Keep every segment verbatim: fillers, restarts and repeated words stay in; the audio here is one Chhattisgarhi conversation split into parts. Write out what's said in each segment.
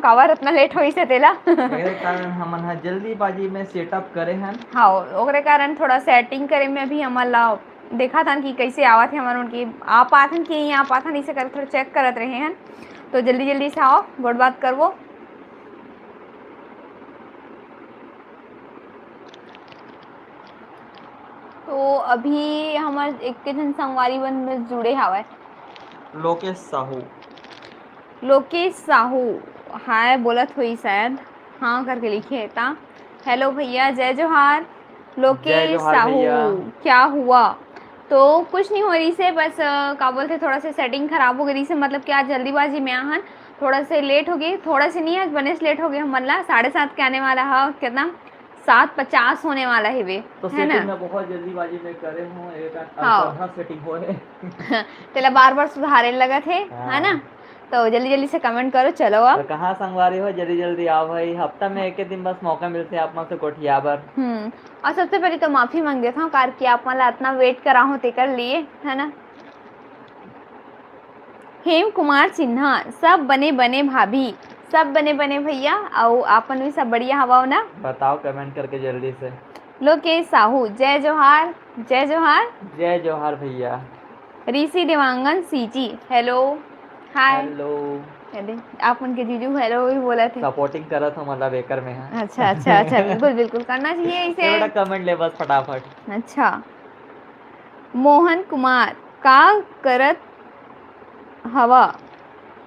काबर अतना लेट होइस हे तेला। एकरे कारण हमन ह जल्दीबाजी में सेटअप करे हन। हाँ, ओकरे कारण थोड़ा सेटिंग करे में भी हमन ला देखत हन कि कैसे आवत हे, हमन उनकी आ पाथन कि नहीं आ पाथन, इसे कर थोड़ा चेक करत रहे हन। तो जल्दी जल्दी से आओ, गोठ बात करबो। तो अभी हमर एक झन संगवारी मन में जुड़े हावय। लोकेश साहू। लोकेश साहू, हाय बोलत होई शायद, हाँ करके लिखे हे ता। हेलो भैया, जय जोहार। लोकेश जोहार साहू, भैया। क्या हुआ? तो कुछ नहीं हो रही से, बस, अ, का बोलते, थोड़ा से सेटिंग खराब हो गई से, मतलब कि आज जल्दीबाजी में आहन, थोड़ा से लेट हो गई, थोड़ा से नहीं, आज बने से लेट हो गई हमन ला। साढ़े सात के आने वाला है, कितना, सात पचास होने वाला है वे, तो है ना? सेटिंग में बहुत जल्दीबाजी में करे हूँ, एक हाँ। आधा सेटिंग हो है। तेला बार बार सुधारे लगत है, हाँ। है ना? तो जल्दी जल्दी से कमेंट करो, चलो अब। तो कहाँ संगवारी हो, जल्दी जल्दी आओ भाई, हफ्ता में एक ही दिन बस मौका मिलते आप मन से गोठिया बर। हम्म। और सबसे पहले तो माफी मांग देता हूँ, कार कि आप मन ला इतना वेट करा हूँ तेकर लिए, है ना? हेम कुमार सिन्हा, सब बने बने भाभी, सब बने बने भैया, अउ आप मन भी सब बढ़िया हवव ना? बताओ कमेंट करके जल्दी से। लोकेश साहू, जय जोहार, जय जोहार। जय जोहार भैया। ऋषि देवांगन सीजी, हेलो, हाय। हेलो। अरे, आप मन के जीजू हेलो भी बोलत हे। सपोर्टिंग करत हो मतलब एकर में, हाँ। अच्छा, अच्छा, अच्छा, बिल्कुल, बिल्कुल, करना चाहिए इसे। एवड़ा कमेंट ले बस फटाफट। अच्छा। मोहन कुमार, का करत हवा?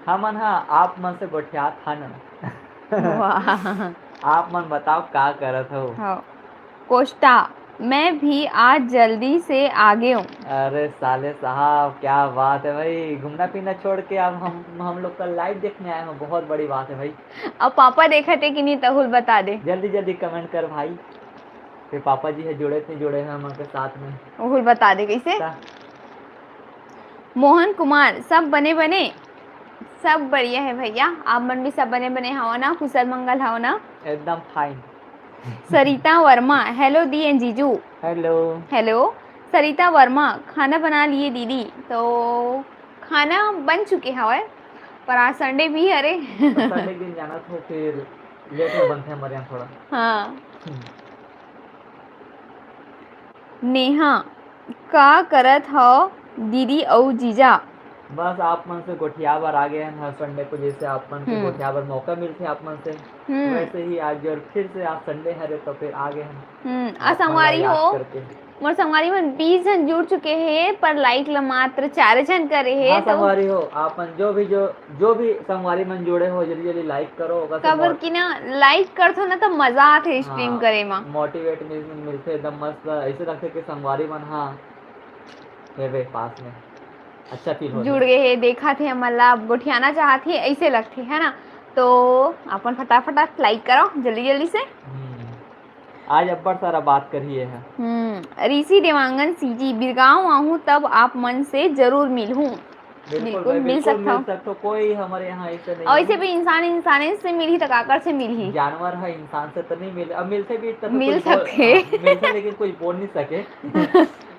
हमन ह आप मन से गोठियात हन। वाह। आप मन बताओ का करत हो? हाँ। कोस्टा, मैं भी आज जल्दी से आ गए हूँ। अरे साले साहब, क्या बात है भाई, घूमना फिरना छोड़ के आप हम, हम लोग का लाइव देखने आए हो, बहुत बड़ी बात है भाई। अब पापा देखत हे कि नहीं, तहुल बता दे। जल्दी जल्दी कमेंट कर भाई। फिर पापा जी है जुड़े थे, जुड़े हैं हमन के साथ में। उहुल बता दे कैसे। ता- मोहन कुमार, सब बने बने? सब बढ़िया है भैया, आप मन भी सब बने बने हव ना, कुशल मंगल हव ना? एकदम फाइन। सरिता वर्मा, हेलो दी एंड जीजू। हेलो। हेलो। सरिता वर्मा, खाना बना लिए दीदी? तो खाना बन चुके हवय, पर आज संडे भी हरे। तो संडे के दिन जाना तो फिर लेट में बनथे हमर यहाँ थोड़ा। हाँ। हम्म। नेहा, का करत हव दीदी अउ जीजा? बस आप मन से गोठिया बर आ गए हैं हर संडे को, जैसे आप मन के हम्म। गोठिया बर मौका मिलथे आप मन से, हम्म। वैसे ही आज और फिर से आज संडे हरे तो फिर आ गए हैं। हम्म, आ आप मन ला संगवारी याद हो, करके। मोर संगवारी मन बीस झन जुड़ चुके हे, पर लाइक ल मात्र चार झन करे हे, हाँ, तो संगवारी हो, आप मन जो भी, जो, जो भी संगवारी मन जुड़े हो, जल्दी जल्दी लाइक करो, ओकर से काबर मोट- कि ना, लाइक करथो ना, तो मजा आथे स्ट्रीम हाँ, करे मा। मोटिवेट मिल-, मिलथे एकदम मस्त, ऐसे लगथे कि संगवारी मन, हाँ, हेवे पास में, अच्छा फील होथे। जुड़ गए हे, देखत हे, हमन ला अब गोठियाना चाहत हे, ऐसे लगथे, है ना? तो अपन फटाफट लाइक करो, जल्दी जल्दी से। हम्म। आज अब्बड़ सारा बात करही ये ह। हम्म, ऋषि देवांगन सीजी, बिरगांव आहूं तब आप मन से जरूर मिलहूं। बिल्कुल बिल्कुल, भाई, मिल बिल्कुल सकथव। मिल सकथव, कोई हमारे यहाँ ऐसे नहीं और है। ऐसे भी इंसान इंसान से मिलही त काकर से मिलही? जानवर है, इंसान से तो नहीं मिले, अब मिलते भी तो मिल कुछ बोल, सकथे। हाँ, मिलते लेकिन कुछ बोल नहीं सके।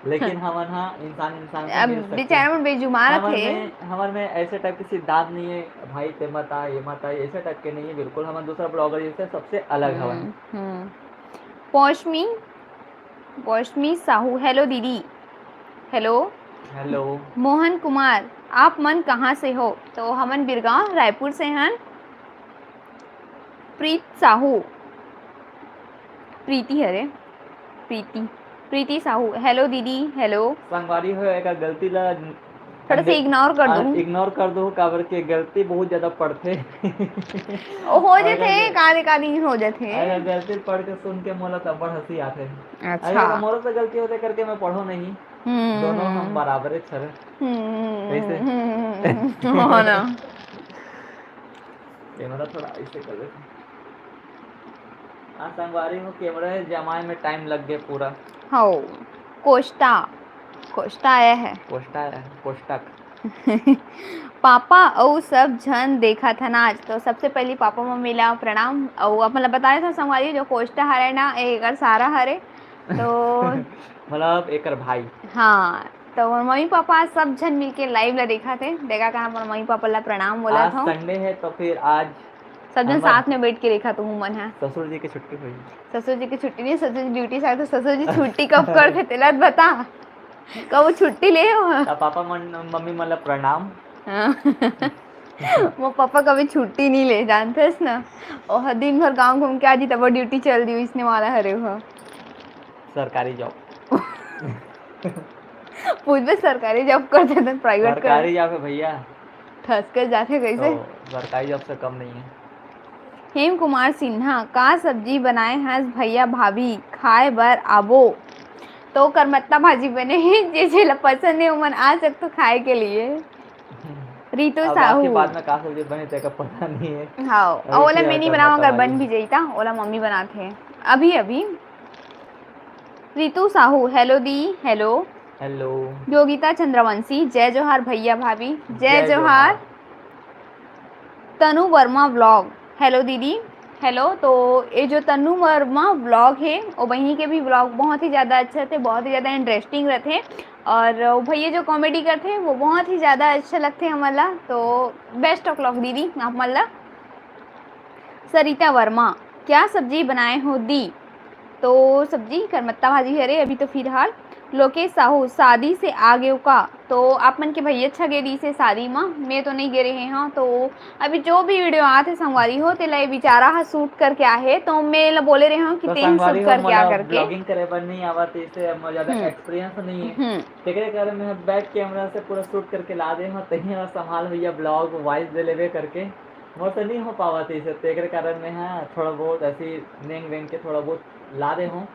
लेकिन हमन हा इंसान इंसान से अब मिल सकथे। बेचारा मन बेजुमार हमर थे। में, हमर में ऐसे टाइप के सिद्धांत नहीं है, भाई ते मत आ, ये मत आ, ऐसे टाइप के नहीं है, बिल्कुल हमन दूसरा ब्लॉगर जैसे सबसे अलग हवन। हम्म, हम्म। पौशमी, पौशमी साहू, हेलो दीदी। हेलो। हेलो। मोहन कुमार, आप मन कहाँ से हो? तो हमन बिरगांव, रायपुर से हन। प्रीत साहू, प्रीति हरे, प्रीति, प्रीति साहू, हेलो दीदी, हेलो। संगवारी हो, एकर गलती ला थोड़ा से अंडे-, इग्नोर कर आ, दूँ। इग्नोर कर दो, काबर के गलती बहुत ज्यादा पड़थे। ओ, हो अगर जथे, गल-, का दे, का दिन हो जथे। अगर गलती पढ़ के सुन के मोला तब बड़ हंसी आथे। अच्छा। अगर मोरो से गलती होथे करके मैं पढ़ो नहीं। हम्म। दोनों हम बराबरे छरे। हम्म, कैसे? हम्म, हम्म, हम्म, हो ना। कैमरा थोड़ा ऐसे कर देते। हाँ, संगवारी हो, कैमरा जमाए में टाइम लग गया पूरा। हो, कोस्टा, कोस्टा आया है। कोस्टा आया है, कोष्टक। पापा अउ सब झन देखत हन आज। तो सबसे पहली पापा मम्मी ला प्रणाम। अउ आप मन ला बताए था संगवारी, जो कोस्टा हरे ना, ए एकर सारा हरे। तो मतलब एकर भाई। हाँ, तो मोर मम्मी पापा सब झन मिलके लाइव ला देखत हे। देखा कहाँ मोर मम्मी पापा ला प्रणाम बोलत आज हूँ। संडे है तो फिर आज सब झन साथ में बैठ के देखत हूँ मन ह। ससुर जी के छुट्टी होई। ससुर जी के छुट्टी नहीं, ससुर जी ड्यूटी से आए तो ससुर जी छुट्टी कब करथे तेला बता। कब छुट्टी ले हो? अब पापा मन, मम्मी मन ला प्रणाम। हाँ। वो पापा कभी छुट्टी नहीं ले, जानथस ना। ओह दिन भर गांव घूम के आजी, तब ड्यूटी चल दी, इसने वाला हरे हो। सरकारी जॉब। पूछबे सरकारी जॉब करथे त प्राइवेट कर। सरकारी जॉब है भैया। ठस के जाथे कैसे? तो सरकारी जॉब से कम नहीं है। हेम कुमार सिन्हा, का सब्जी बनाए हस भैया भाभी, खाए बर आबो? तो करमत्ता भाजी बने हे, जे जेला पसंद हे ओमन आ सकथो खाए के लिए। रितु अब साहू। बाद में का सब्जी बने तेका पता नहीं है। हाँ, अभी ओला मैं नहीं बनाऊँ, अगर बन भी जाई ता ओला मम्मी बनाथे अभी अभी। रितु साहू, हेलो दी, हेलो। हेलो। योगिता चंद्रवंशी, जय जोहार भैया भाभी, जय जोहार। तनु वर्मा व्लॉग, हेलो दीदी। हेलो, तो ये जो तनु वर्मा व्लॉग है, वो बहिनी के भी व्लॉग बहुत ही ज़्यादा अच्छा थे, बहुत ही ज़्यादा इंटरेस्टिंग रहते हैं। और वो भैया जो कॉमेडी करते हैं, वो बहुत ही ज़्यादा अच्छा लगते हैं हमन ला। तो बेस्ट ऑफ लक दीदी आप मन ला। सरिता वर्मा, क्या सब्जी बनाए हो दी? तो सब्जी करमत्ता भाजी हरे अभी तो फिलहाल। लोकेश साहू, शादी से आ गए का? तो आप मन के भैया अच्छा गे रहिसे शादी मा, मैं तो नहीं गे रहे हाँ। तो अभी जो भी वीडियो आते संगवारी हो, तेला ये बेचारा हा शूट करके आहे, तो मैं ला बोले रहे हूँ कि तो तेन शूट करके आ करके। ब्लॉगिंग करे बर नहीं आवत, इसे मोर ज्यादा हम्म। एक्सपीरियंस नहीं है। हम्म। तेकरे कारण मैं बैक कैमरा से पूरा शूट करके ला दे हूँ, तही ला संभाल भैया ब्लॉग वॉइस दे लेवे करके। मोर से नहीं हो पावत इसे, तेकरे कारण मैं हा थोड़ा बहुत ऐसी नेंग वेंग के थोड़ा बहुत ला दे हूँ।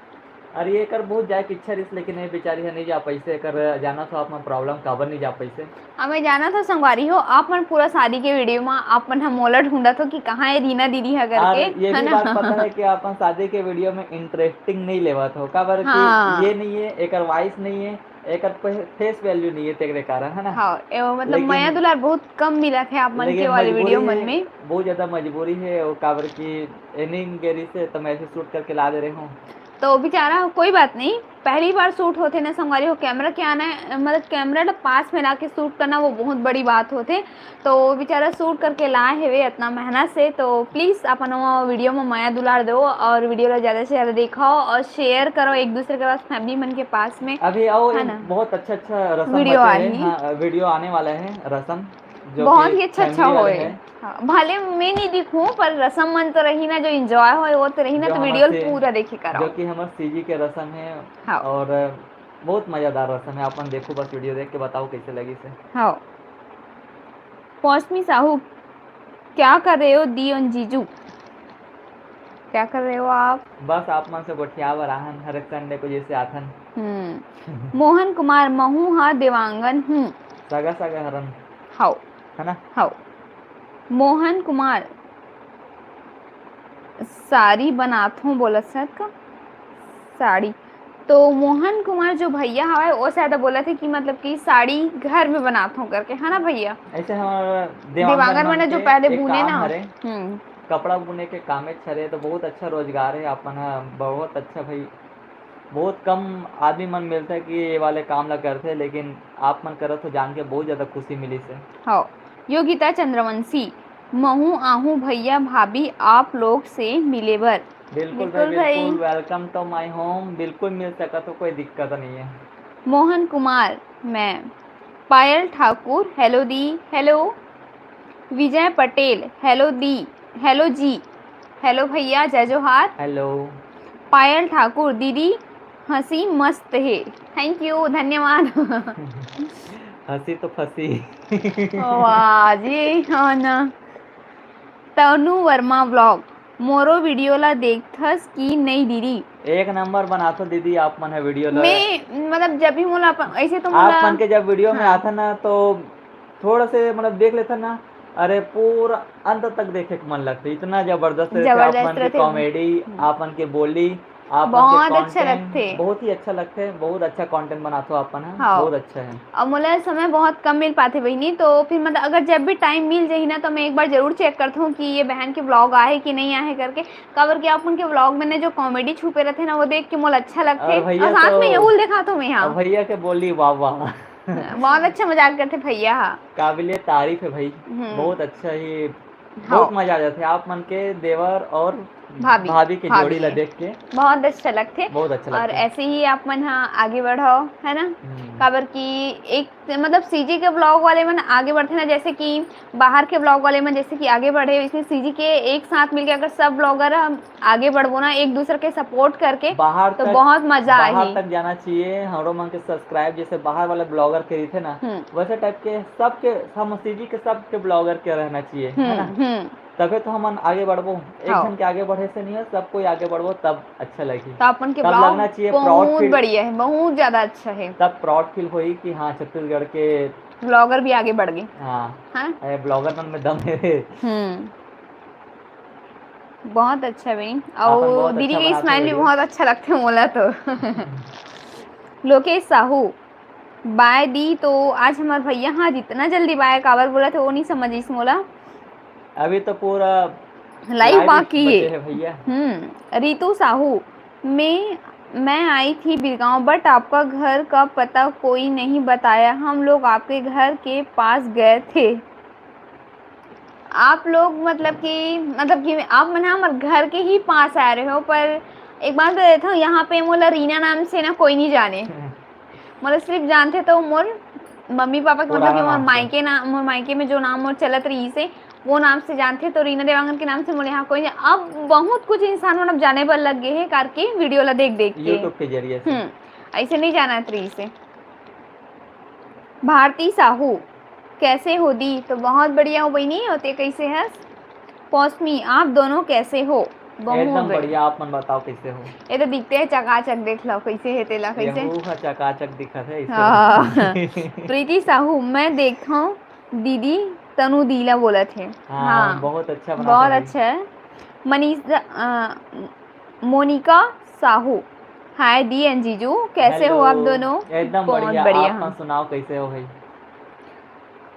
अरे, एकर बहुत जाए के इच्छा रहिस, लेकिन ये बेचारी ह नहीं जा पाइसे। एकर जानत हो आप मन प्रॉब्लम काबर नहीं जा पाइसे। हाँ, मैं जानत हो संगवारी हो, आप मन पूरा शादी के वीडियो मा आप मन ह मोला ढूंढत हो कि कहाँ है रीना दीदी ह और करके, ये है भी ना? बात पता है कि आप मन शादी के वीडियो में इंटरेस्टिंग नहीं लेवत हो, काबर कि हाँ। ये नहीं है, एकर वॉइस नहीं है, एकर पे-, फेस वैल्यू नहीं है, तेकरे कारण, है ना? हाँ, ए, मतलब लेकिन मया दुलार बहुत कम मिलत है आप मन के लेकिन वाले मजबूरी वीडियो मन है, में। बहुत ज्यादा मजबूरी है, वो काबर कि एनिंग गेरी से तो मैं ऐसे शूट करके ला दे रहे हूँ। तो बेचारा कोई बात नहीं, पहली बार शूट होथे ना संगवारी हो, कैमरा के आना है, मतलब कैमरा ला पास में लाके शूट करना वो बहुत बड़ी बात होथे। तो बेचारा शूट करके लाए हेवे इतना मेहनत से। तो प्लीज अपन वो वीडियो में मया दुलार दो और वीडियो ला ज्यादा से ज्यादा दिखाओ और शेयर करो एक दूसरे के पास, फैमिली मन के पास में, अभी आओ, है एक ना? बहुत अच्छा अच्छा रसम वीडियो बचे आही। है, हाँ, वीडियो आने वाला है रसम, जो बहुत कि ही अच्छा अच्छा फैमिली वाले होए। हैं। हाँ, भले मैं नहीं दिखूं, पर रसम मन तो रही ना, जो एंजॉय होए वो तो रही ना, जो तो हमार वीडियो सी-, पूरा देखे करो। जो कि हमार सीजी के रसम है हाँ। और बहुत मजेदार रसम है। अपन देखो, बस वीडियो देख के बताओ कैसे लगी से। हाँ। पौसमी साहू, क्या कर रहे हो दी और जीजू? क्या कर रहे हो आप? बस आप मन से गोठिया बर आहन, हर एक संडे को जैसे आथन। हम्म। मोहन कुमार, महू हा देवांगन हूँ। सगा सगा हरन। हाओ। है ना? हाओ। मोहन कुमार, साड़ी बनाथों बोलत शायद का? साड़ी। तो मोहन कुमार जो भैया हवय, वो शायद बोलत हे कि मतलब कि साड़ी घर में बनाथों करके, है ना भैया? ऐसे हमारा देवांगन देवांगन मन मन जो के पहले एक बुने काम ना। हरे, हम्म। कपड़ा बुने के कामेच हरे, तो बहुत अच्छा रोजगार है अपन ह, बहुत अच्छा भाई। बहुत कम आदमी मन मिलथे कि ये वाले काम ला करथे, लेकिन आप मन करत हो जान के बहुत ज्यादा खुशी मिली से। हाँ, योगिता चंद्रवंशी, महू आहू भैया भाभी आप लोग से मिले बर। बिल्कुल भाई, बिल्कुल भाई। बिल्कुल, welcome to my home, बिल्कुल मिल सकत हो, कोई दिक्कत नहीं है। मोहन कुमार, मैं। पायल ठाकुर, हेलो दी, हेलो। विजय पटेल, हेलो दी, हेलो जी, हेलो भैया, जय जोहार। हेलो। पायल ठाकुर, दीदी हंसी मस्त हे, thank you, धन्यवाद। हंसी तो फंसी। वाह जी, हाँ ना। तनु वर्मा व्लॉग, मोरो वीडियो ला देखथस कि नहीं दीदी? एक नंबर बनाथो दीदी आप मन ह वीडियो ला। मैं, मतलब, जब भी मोला अपन, ऐसे तो आप मोला मन के जब वीडियो में हाँ। आथन ना, तो थोड़ा से, मतलब, देख लेथन ना, अरे, पूरा अंत तक देखे के मन लगथे, इतना जबरदस्त रहथे आप जबरदस्त मन के रहथे। कॉमेडी, हम्म। आप मन के बोली, आप मन के बहुत अच्छा content लगथे। बहुत ही अच्छा लगथे, बहुत अच्छा content बनाथो आप मन ह, हाँ। बहुत अच्छा है। अब मोला समय बहुत कम मिल पाथे बहिनी, तो फिर, मतलब, अगर जब भी टाइम मिल जाही ना, तो मैं एक बार जरूर चेक करथों कि ये बहन के व्लॉग आहे कि नहीं आहे करके, काबर कि आप मन के व्लॉग में ना जो कॉमेडी छुपे रहथे ना, वो देख के मोला अच्छा लगथे। और भैया और साथ तो, में यहू ल देखाथों मैं, हाँ। और भैया के बोली, वाह, वाह। बहुत अच्छा मजाक करथे भैया, हाँ। काबिले तारीफ है भाई, हम्म। बहुत अच्छा ही बहुत मजा आ जाथे आप मन के देवर और भाभी, भाभी के भाभी जोड़ी ला के। देख के। बहुत अच्छा लगथे। बहुत अच्छा और लगथे। ऐसे ही आप मन ह आगे बढ़ो, है ना? हम्म। काबर कि एक, मतलब, सीजी के ब्लॉग वाले मन आगे बढ़थे ना, जैसे कि बाहर के ब्लॉग वाले मन जैसे कि आगे बढ़े, वैसे सीजी के एक साथ मिलके अगर सब ब्लॉगर हम आगे बढ़बो ना, एक दूसरे के सपोर्ट करके, बाहर तो तक, बहुत मजा बाहर आही। तक जाना चाहिए। हमरो मन के सब्सक्राइब जैसे बाहर वाले ब्लॉगर के रहिथे ना, हम्म। वैसे टाइप के सबके, हम सीजी के सबके ब्लॉगर के रहना चाहिए, है ना? हम्म, हम्म। तबे तो हमन आगे बढ़बो। एक हाँ। जन के आगे बढ़े से नहीं हो, सब कोई आगे बढ़बो, तब अच्छा लगही। तो अपन के तब ब्लॉग लगना चाहिए, proud बहुत feel। बढ़िया है, बहुत ज्यादा अच्छा है। तब proud feel होई कि हाँ, छत्तीसगढ़ के ब्लॉगर भी आगे बढ़ गए। हाँ। हाँ? अरे, ब्लॉगर मन में दम है। हम्म। बहुत अच्छा बहन। आपन और बहुत दीदी अच्छा के बनाते स्माइल भी वीडियो। बहुत अच्छा लगथे मोला तो। Lokesh Sahu, by the. तो आज हमार भैया, हाँ, जितना जल्दी बाय काबर बोलथे, वो नहीं समझ इस मोला। अभी तो पूरा लाइव लाइव बाकी बचे है। है भैया। हम्म। रितु साहू, मैं मैं आई थी बिरगांव, बट आपका घर का पता कोई नहीं बताया। हम लोग आपके घर के पास गए थे। आप लोग, मतलब कि, मतलब कि आप मन हमर घर के ही पास आ रहे हो, पर एक बात बता देता हूँ, यहाँ पे मोला रीना नाम से ना कोई नहीं जाने। मोला सिर्फ जानथे तो मोर मम्मी पापा के, मतलब कि पुराना मोर नाम से। मायके ना, मोर मायके में जो नाम मोर चलत रहिस हे, वो नाम से जानथे, तो रीना देवांगन के नाम से मोला यहाँ कोई नहीं। अब बहुत कुछ इंसान मन अब जाने बर लग गए हे, कार के वीडियो ला देख देख के। YouTube के जरिए से। हम्म, ऐसे नहीं जानत रहिस हे। भारती साहू, कैसे हो दी? तो बहुत बढ़िया हो बहिनी, और ते कैसे हस? पौसमी, आप दोनों कैसे हो? बहुत एकदम बढ़िया। बढ़िया, आप मन बताओ कैसे हो? ये तो दिखते है चकाचक, देख लो कैसे है तेला, कैसे? यहू ह चकाचक दिखत है, इससे हाँ। बढ़िया। प्रीति साहू, मैं देखता हूँ दीदी तनु दीला बोलत है। हाँ, हाँ, बहुत अच्छा बनाते बहुत हैं। अच्छा है। मनीषा, अ, मोनिका साहू, हाय दी and जीजू, कैसे हो आप हेलो, दोनों? एकदम बहुत बढ़िया, बढ़िया, आप हाँ। मन सुनाओ कैसे हो भाई?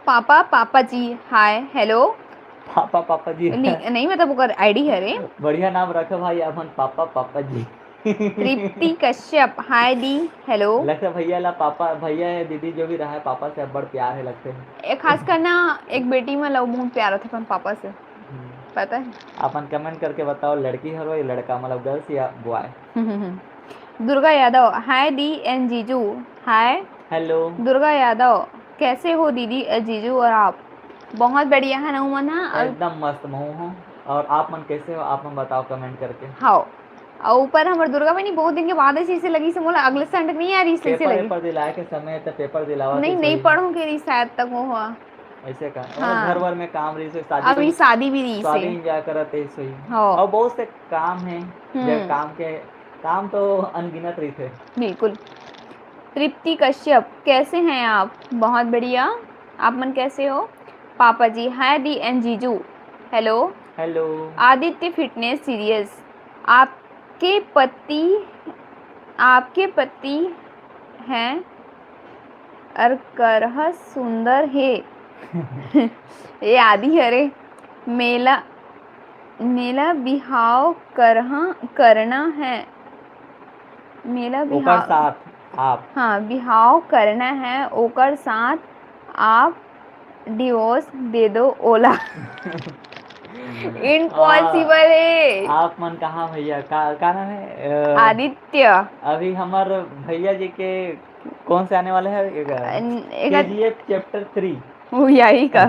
पापा, पापा जी, हाय, हेलो। पापा, पापा जी। नहीं, नहीं, मतलब ओकर आईडी हरे। बढ़िया नाम रखे भाई, अपन पापा, पापा जी। तृप्ति कश्यप, हाय दी, हेलो। लगता भैया ला पापा, भैया या दीदी जो भी रहा है, पापा से बड़ प्यार है लगते हैं। ए, खासकर ना, एक बेटी में लव बहुत प्यार होता है अपन पापा से, हम्म। पता है? अपन कमेंट करके बताओ, लड़की हरो या लड़का, मतलब गर्ल्स या बॉय? हम्म, हम्म, हम्म। दुर्गा यादव, हाय दी and जीजू, हाय। हेलो। दुर्गा यादव, कैसे हो दीदी, अ, जीजू और आप? बहुत बढ़िया है ना, उमन, हाँ? और एकदम मस्त महू हूँ। और आप मन कैसे हो, आप मन बताओ कमेंट करके। हाँ। और ऊपर हमर दुर्गा बहनी बहुत दिन के बाद ऐसे, ऐसे लगी से मोला अगले संडे नहीं आ रही, ऐसे, ऐसे पेपर लगी। पेपर दिलाए के समय तो पेपर दिलावा नहीं, नहीं पढ़ूँ के रही शायद तक वो हुआ। ऐसे का? और हाँ। घर वर में काम रही से, शादी अब ये शादी भी रही से। शादी एंजॉय करत है सही। हाँ। और बहुत से काम है, हम्म। जो काम के, काम तो अनगिनत रही थे। बिल्कुल। तृप्ति कश्यप, कैसे हैं आप? बहुत बढ़िया, आप मन कैसे हो? पापा जी, हाय दी and जीजू, hello. Hello. Aditya fitness serious, आपके पति, आपके पति हैं अरकरहा सुंदर हे। ये आदि हरे, मेला, मेला बिहाव करहा, करना है। मेला ओकर बिहाव, साथ आप। हाँ, बिहाव करना है, ओकर साथ आप डिवोर्स दे दो ओला। इम्पॉसिबल आ, है। आप मन कहाँ भैया? का, का नाम है? अ, आदित्य। अभी हमर भैया जी के कौन से आने वाले हैं? एक, अन-, एक केजीएफ चैप्टर थ्री। वो यही का।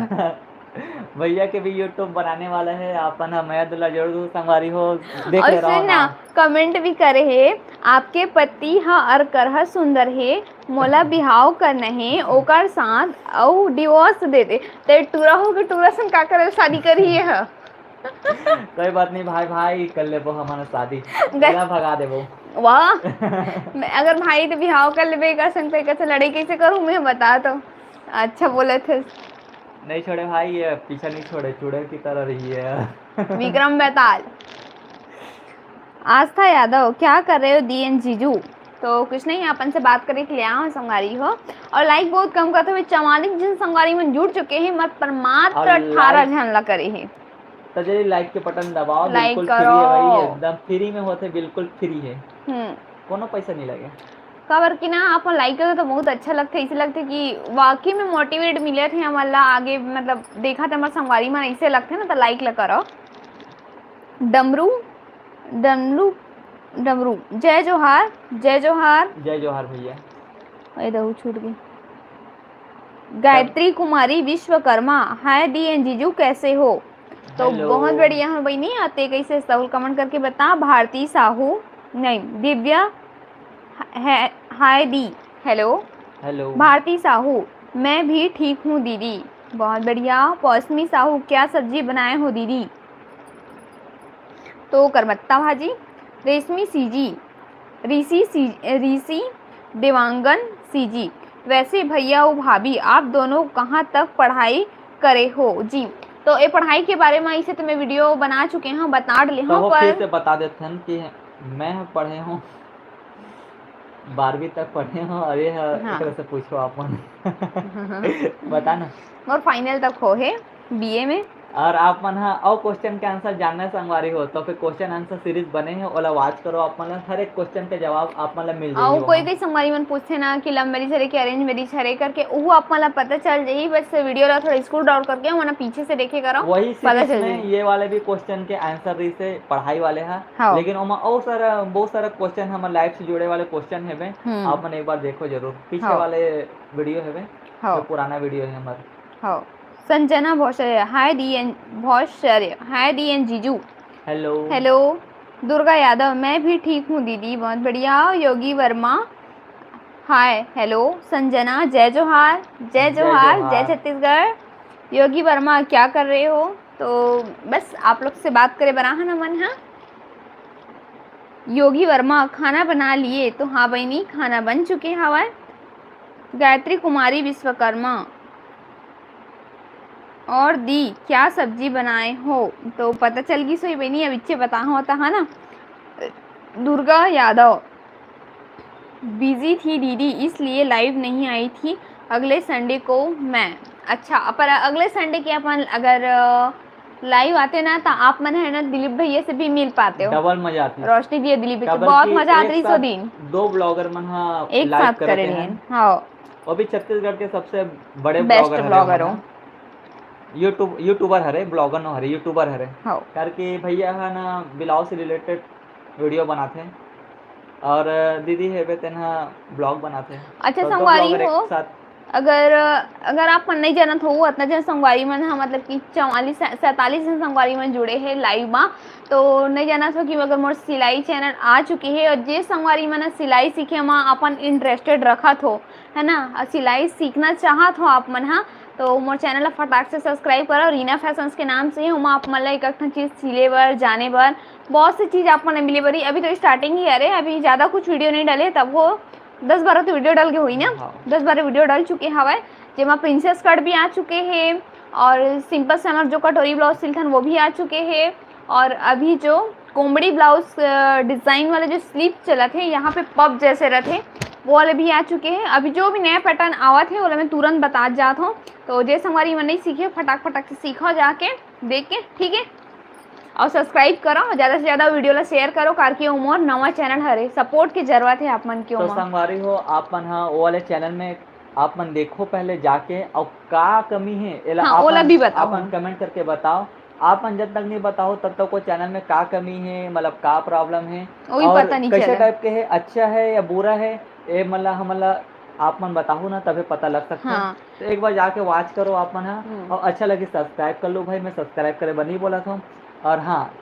भैया के भी YouTube बनाने वाला है, आपन ह मया दुला जरूर संगवारी हो, देख और ले रहो सुन ना, ना। कमेंट भी करे हे, आपके पति ह अरकरहा सुंदर हे, मोला बिहाव करना हे ओकर साथ, अउ डिवोर्स दे दे। ते टूरा हो के टूरा संग का करे शादी करी ये ह? कोई बात नहीं भाई, भाई कर लेबो हमन शादी, ग-, गला भगा देबो। वाह, मैं अगर भाई तो बिहाव कर लेबे एकर संग, तो एकर से लड़ाई कैसे करूँ मैं, बता तो। अच्छा बोले थे। नहीं छोड़े भाई, ये पीछा नहीं छोड़े, चुड़ैल की तरह रही है। विक्रम बेताल। आस्था यादव, क्या कर रहे हो दी and जीजू? तो कुछ नहीं, अपन से बात करे के लिए आए हो संगवारी हो, और लाइक बहुत कम करते हुए चवालीस जन संगवारी मन जुड़ चुके हैं, मत पर मात्र और अठारह लाइक जन ला करे हैं। तो जल्दी लाइक के बटन दबाओ, लाइक बिल्कुल फ्री है भाई, करो। एकदम फ्री में होते, बिल्कुल फ्री है, हम्म। कोनो पैसा नहीं लगे। काबर कि ना, आप मन लाइक करते तो बहुत अच्छा लगथे, ऐसे लगथे कि वाकई में मोटिवेट मिलत हे हमन ला आगे, मतलब, देखत हमर संगवारी मन ऐसे लगथे ना, तो लाइक ला करो। डमरू, डमरू, डमरू, जय जोहार, जय जोहार। जय जोहार भैया। ए दहू छूट गई। गायत्री कुमारी विश्वकर्मा, हाय दी एंड जीजू, कैसे हो? तो हेलो। बहुत बढ़िया हूँ बहिनी, आते कैसे, जरूर कमेंट करके बता। भारती साहू, नहीं, दिव्या, है, हाय दी, हेलो। हेलो। भारती साहू, मैं भी ठीक हूँ दीदी। बहुत बढ़िया। पौसमी साहू, क्या सब्जी बनाए हो दीदी? तो करमत्ता भाजी। रेशमी सीजी, ऋषि सी, ऋषि देवांगन सीजी, वैसे भैया और भाभी, आप दोनों कहाँ तक पढ़ाई करे हो जी? तो ये पढ़ाई के बारे में इसे तो मैं वीडियो बना चुके हूँ, बता डले तो हूँ, वो फिर पर से बता देते हैं कि मैं पढ़े हूँ बारहवीं तक पढ़े हो, और ये ह-, हाँ। एकरा से पूछो आप मन। बता ना। मोर फाइनल तक हो हे बीए में। और आप मन ह अउ क्वेश्चन के आंसर जानना संगवारी हो, तो फिर क्वेश्चन आंसर सीरीज बने हे, ओला वॉच करो। आप मन ला हर एक क्वेश्चन के जवाब आप मन ला मिल जाही अउ कोई वहाँ। कोई संगवारी मन पूछथे ना कि लव मैरिज हरे कि अरेंज मैरिज हरे करके, उहू आप मन ला पता चल जाही। बस वीडियो ला थोड़ा स्क्रॉल डाउन करके वहाँ पीछे से देखे करो, वही पता सीरीज चल में जाही। ये वाले भी क्वेश्चन के आंसर रहिसे पढ़ाई वाले हा, हाँ। लेकिन ओमा अउ सारा, बहुत सारा क्वेश्चन हमर लाइफ से जुड़े वाले क्वेश्चन हेवे, हम्म। आप मन एक बार देखो जरूर, पीछे हाँ। वाले वीडियो हेवे, हाँ। जो पुराना वीडियो है हमारे। हाँ। संजना भौशर्य, हाय दी एंड, भौशर्य, हाय दी एंड जीजू। हेलो। हेलो। दुर्गा यादव, मैं भी ठीक हूँ दीदी, बहुत बढ़िया। योगी वर्मा, हाय, हेलो। संजना, जय जोहार, जय जय जोहार, जय जोहार। छत्तीसगढ़। योगी वर्मा, क्या कर रहे हो? तो बस आप लोग से बात करे बर आहन हमन हा। योगी वर्मा, खाना बना लिए? तो हाँ बहिनी, खाना बन चुके हवय। गायत्री कुमारी विश्वकर्मा, और दी, क्या सब्जी बनाए हो? तो पता चल गिस होही बहिनी, अब इच्चे बताहूँ त, है ना। दुर्गा यादव, बिजी थी दीदी, इसलिए लाइव नहीं आई थी, अगले संडे को मैं। अच्छा, पर अगले संडे के अपन अगर, अ, लाइव आते ना, त आप मन है ना दिलीप भैया से भी मिल पाते हो। डबल मजा आती। रोशनी भैया, दिलीप भैया, काबर बहुत कि मजा आत एक रहिस ओ साथ दिन। दो ब्लॉगर मन हा एक लाइव साथ करत करे हे। रहिन, हाँ। वो भी छत्तीसगढ़ के सबसे बड़े बेस्ट ब्लॉगर हरे ब्लॉगर मन हो। हा। यूट्यूब, यूट्यूबर हरे, ब्लॉगर नो हरे, यूट्यूबर हरे। हाँ। करके भैया हा ना ब्लाउज से रिलेटेड वीडियो बनाथे, और दीदी हेबे तेन हा ब्लॉग बनाथे। अच्छा, तो दो संगवारी ब्लॉगर एक हो, साथ अगर, अगर आप मन नहीं जानत हो, अतना जन संगवारी मन हा, मतलब कि चवालीस, सैंतालीस जन संगवारी मन जुड़े हे लाइव मा, तो नहीं जानत हो कि अगर मोर सिलाई चैनल आ चुके हे, और जे संगवारी मन हा सिलाई सीखे मा अपन इंटरेस्टेड रखत हो, है ना, और सिलाई सीखना चाहत हो आप मन हा, तो मोर चैनल ला फटाक से सब्सक्राइब करो। रीना फैशंस के नाम से हे, ओमा आप मन ला एक, एक ठन चीज सिले बर, जाने बर, बहुत सी चीज आप मन ला मिले बर। अभी तो स्टार्टिंग ही हरे, अभी ज्यादा कुछ वीडियो नहीं डले, तब वो दस बारह तो वीडियो डल के होही ना, हाँ। दस बारह वीडियो डल चुके हवय, जेमा प्रिंसेस कट भी आ चुके हे, और सिंपल समर जो कटोरी ब्लाउज सिलथन वो भी आ चुके हे, और अभी जो कोमड़ी ब्लाउज, अ, डिजाइन वाले जो स्लीव चलत हे, यहाँ पे पब जैसे रथे, वो वाले भी आ चुके हे। अभी जो भी नया पैटर्न आवत हे, ओला मैं तुरंत बतात जात हूँ। तो जे संगवारी मन नहीं सीखे, फटाक फटाक से सीखो जाके, देख के, ठीक है। और सब्सक्राइब करो, ज्यादा से ज्यादा वीडियो ला शेयर करो, कारके वो मोर नवा चैनल हरे, सपोर्ट की जरूरत है आप मन के तो ओमा। संगवारी हो, आप मन हा वो वाले चैनल में आप मन देखो पहले जाके, और का कमी है, एला हाँ, आप ओला मन, भी बताओ। आप मन कमेंट करके बताओ। आप मन जब तक नहीं बताओ, तब तक वो चैनल में का कमी है, मतलब का प्रॉब्लम है, वो भी और पता नहीं कैसे चले। टाइप के है, अच्छा है या बुरा है, ये मतलब हमला आप मन बताओ ना, तबे पता लग सकता है। हाँ। तो एक बार जाके वॉच करो आप मन हा, हम्म। और अच्छा लगे सब्सक्राइब कर लो भाई, मैं सब्सक्राइब करे बर नहीं बोला था। और हाँ,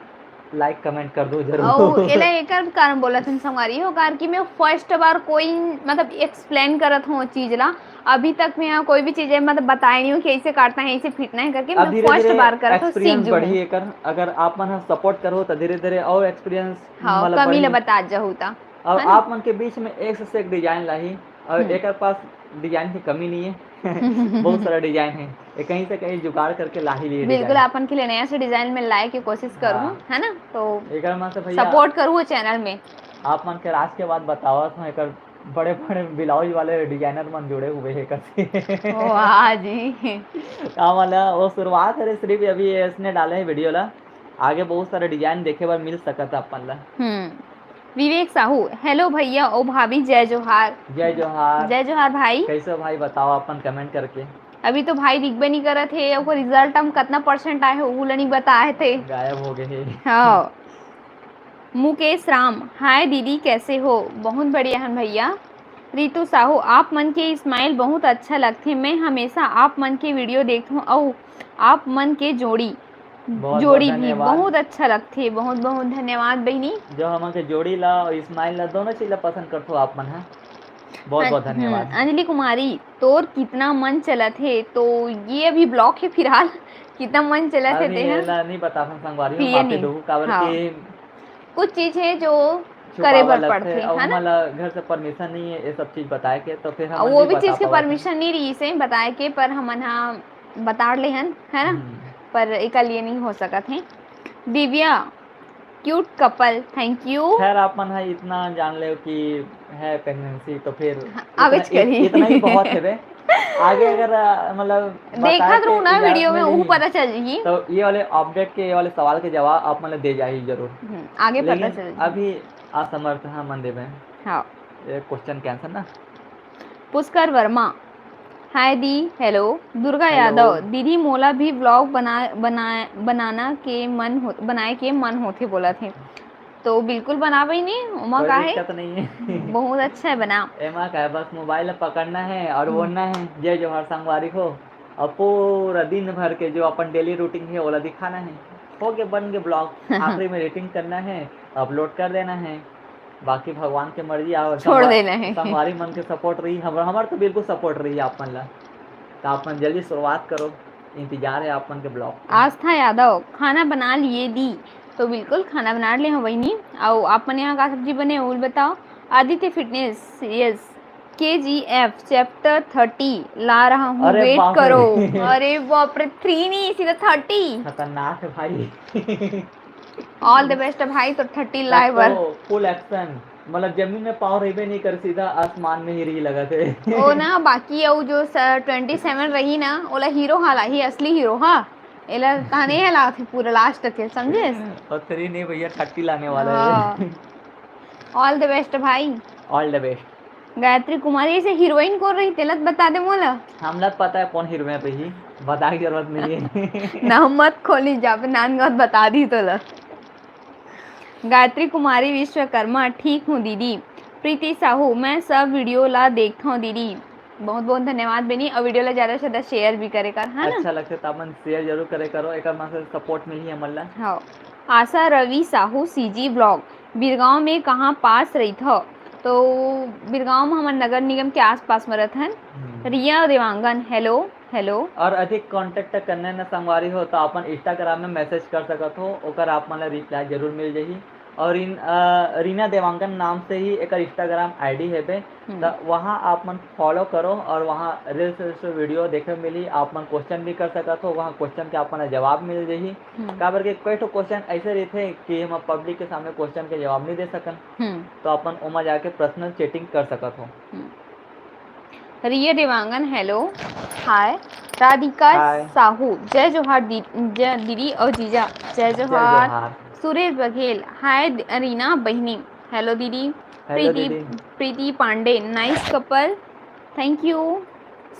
लाइक कमेंट कर दो जरूर। अउ एला एकर कारण बोलत हन संगवारी हो, कारण कि मैं फर्स्ट बार कोई, मतलब, एक्सप्लेन करत हूँ चीज ला। अभी तक मैं यहाँ कोई भी चीज, मतलब, बताए नहीं हूँ कि ऐसे काटना है, ऐसे फिटना है करके। मैं अब धीरे फर्स्ट धीरे बार करत हूँ, सीख एक्सपीरियंस जूहूँ। बढ़ी एकर। अगर आप मन ह सपोर्ट करो तो धीरे धीरे और एक्सपीरियंस, हाँ, मतलब, कमी ला बढ़ी। बतात जाहू ता, और है ना? आप मन के बीच में एक से एक डिजाइन लाही, और हम्म। एकर पास डिजाइन की कमी नहीं है। बहुत सारा डिजाइन है, ये कहीं से कहीं जुगाड़ करके ला ही लिए बिल्कुल, डिजाइन। आपन के लिए नया से डिजाइन में लाए के कोशिश करूँ, हाँ। है ना? तो एकर मन से भैया सपोर्ट करूँ वो चैनल में। आप मन के राज के बात बतावत हूँ, एकर बड़े-बड़े ब्लाउज वाले डिजाइनर मन जुड़े हुए हैं एकर से। वाह जी। का वाला वो शुरुआत है, सिर्फ अभी इसने डाले हैं वीडियो ला, आगे बहुत सारे डिजाइन देखे बर मिल सकत है अपन ला। हम्म। विवेक साहू, हेलो भैया ओ भाभी, जय जोहार। जय जोहार। जय जोहार भाई। कैसे हो भाई, बताओ अपन कमेंट करके। अभी तो भाई दिखबे नहीं करत हे, ओकर रिजल्ट हम कितना परसेंट आए हे, वो नहीं बताए थे। गायब हो गए हे। हाँ। मुकेश राम, हाय दीदी, कैसे हो? बहुत बढ़िया हन भैया। रितु साहू, आप मन के स्माइल बहुत अच्छा लगथे, मैं हमेशा आप मन के वीडियो देखथों अउ आप मन के जोड़ी बहुत जोड़ी बहुत भी धन्यवाद। बहुत अच्छा लगथे। बहुत बहुत धन्यवाद बहिनी। जो हमन के जोड़ी ला और स्माइल ला, दोनों चीज ला पसंद करथो आप मन, है। बहुत बहुत अं- धन्यवाद। हम्म, अंजलि कुमारी, तोर कितना मन चलत हे? तो ये अभी ब्लॉक है फिलहाल। कितना मन चलत हे अभी तेहा? एला नहीं बताथन संगवारी हो, पिए माफी नहीं। दहू, काबर हाँ। कि कुछ चीज है जो करे छुपावा बर लगथे पड़थे, और है ना? हमन ला घर से परमिशन नहीं है ये सब चीज बताए के, तो फिर हम वो नहीं भी बता चीज के पावत हन। परमिशन नहीं रही से बताए के, पर हमन हा बता ले हन, है ना? हम्म। पर एकर लिए नहीं हो सकत है। Divya, cute couple, thank you. खैर, आप मन है इतना जान ले कि है प्रेगनेंसी, तो फिर हाँ, आवेच इतना, करी। इतना ही बहुत है बे। आगे अगर अ, मतलब देखा बताए तो के ना इजाजत वीडियो में, मिलही, वो पता चल जाही। तो ये वाले अपडेट के, ये वाले सवाल के जवाब आप मन ला दे जाही जरूर। हम्म, आगे पता लेकिन चल जाही। अभी असमर्थ है मन देवे। हाँ। ये क्वेश्चन कैंसिल ना। पुष्कर वर्मा, हाय दी, हेलो। दुर्गा हेलो। यादव, दीदी मोला भी व्लॉग बना बना बनाना के मन हो, बनाए के मन होथे बोलत हे। तो बिल्कुल बनाबे ने, ओमा कोई का है? दिक्कत नहीं है। बहुत अच्छा है बना। एमा का है, बस मोबाइल ला पकड़ना है और हम्म। बोलना है, जय जोहार संगवारी हो। और पूरा दिन भर के जो अपन डेली रूटीन है, ओला दिखाना है। हो गए, बन गए ब्लॉग। आखिरी में एडिटिंग करना है, अपलोड कर देना है। बाकी भगवान के मर्जी, और छोड़ संगवा- देना है। संगवारी मन के सपोर्ट रही, हमर हमर तो बिल्कुल सपोर्ट रही आप मन ला। तो आप मन जल्दी शुरुआत करो, इंतजार है आप मन के ब्लॉग के। आस्था यादव, खाना बना लिए दी? तो बिल्कुल खाना बना ले हो बहिनी। अउ आप मन यहाँ का सब्जी बने, वो बताओ। Aditya fitness, yes. के जी एफ चैप्टर थर्टी ला रहा हूँ, अरे वेट बाप रे। करो। अरे बाप रे, थ्री नहीं, सीधा थर्टी। खतरनाक है भाई। ऑल द बेस्ट भाई, तो थर्टी लाए बर। फुल एक्शन, मतलब जमीन में पाँव रहिबे नहीं कर, सीधा आसमान में ही रही लगत है। ओ ना, बाकी अउ जो ट्वेंटी सेवन रही ना, ओला हीरो हा लाही, असली हीरो हा। एला ताने है लाथे पूरा लास्ट के, समझे? और थ्री नहीं भैया, थर्टी लाने वाला हाँ। है। ऑल द बेस्ट भाई। All the best. Gayatri Kumari ऐसे हीरोइन कौन रही, तेला तो बता दे मोला। हमला तो पता है कौन हीरोइन रही, बताए की जरूरत नहीं है। नाम मत खोली, जाबे नान मत बता दी तोला। गायत्री कुमारी विश्वकर्मा, ठीक हूँ दीदी। प्रीति साहू, मैं सब वीडियो ला देखथों दीदी। बहुत बहुत धन्यवाद बेनी, और वीडियो ला ज्यादा से ज्यादा शेयर भी करे कर, है ना? अच्छा लगथे तो अपन शेयर जरूर करे करो, एक मन से सपोर्ट मिलही हमन ला। हाँ। आशा रवि साहू, सीजी ब्लॉग, बिरगांव में कहाँ पास रहिथव? तो बिरगांव में हमन नगर निगम के आसपास में रहथन। हम्म। रिया देवांगन, हेलो हेलो। और अधिक कॉन्टेक्ट करने न संगवारी हो तो अपन इंस्टाग्राम में मैसेज कर सकत हो, ओकर आप मन ला रिप्लाई जरूर मिल जाही। और इन अ, रीना देवांगन नाम से ही एकर इंस्टाग्राम आईडी हेबे, हम्म। त वहाँ आप मन फॉलो करो और वहाँ रील्स वीडियो देखे मिली। आप मन क्वेश्चन भी कर सकत हो, वहाँ क्वेश्चन के आप मन ला जवाब मिल जाही। हम्म। काबर के कई ठो क्वेश्चन ऐसे रहथे कि हम पब्लिक के सामने क्वेश्चन के जवाब नहीं दे सकन, हम्म। तो अपन ओमा जाके पर्सनल चैटिंग कर सकत हो। हम्म। रिया देवांगन, हेलो, हाय। राधिका हाय। साहू, जय जोहार दी-, जय दीदी और जीजा, जय जय जोहार। जोहार। सुरेश बघेल, हाय द-, रीना बहिनी, हेलो दीदी। हेलो प्रीति, दीदी। Preeti Pandey, nice couple, thank you.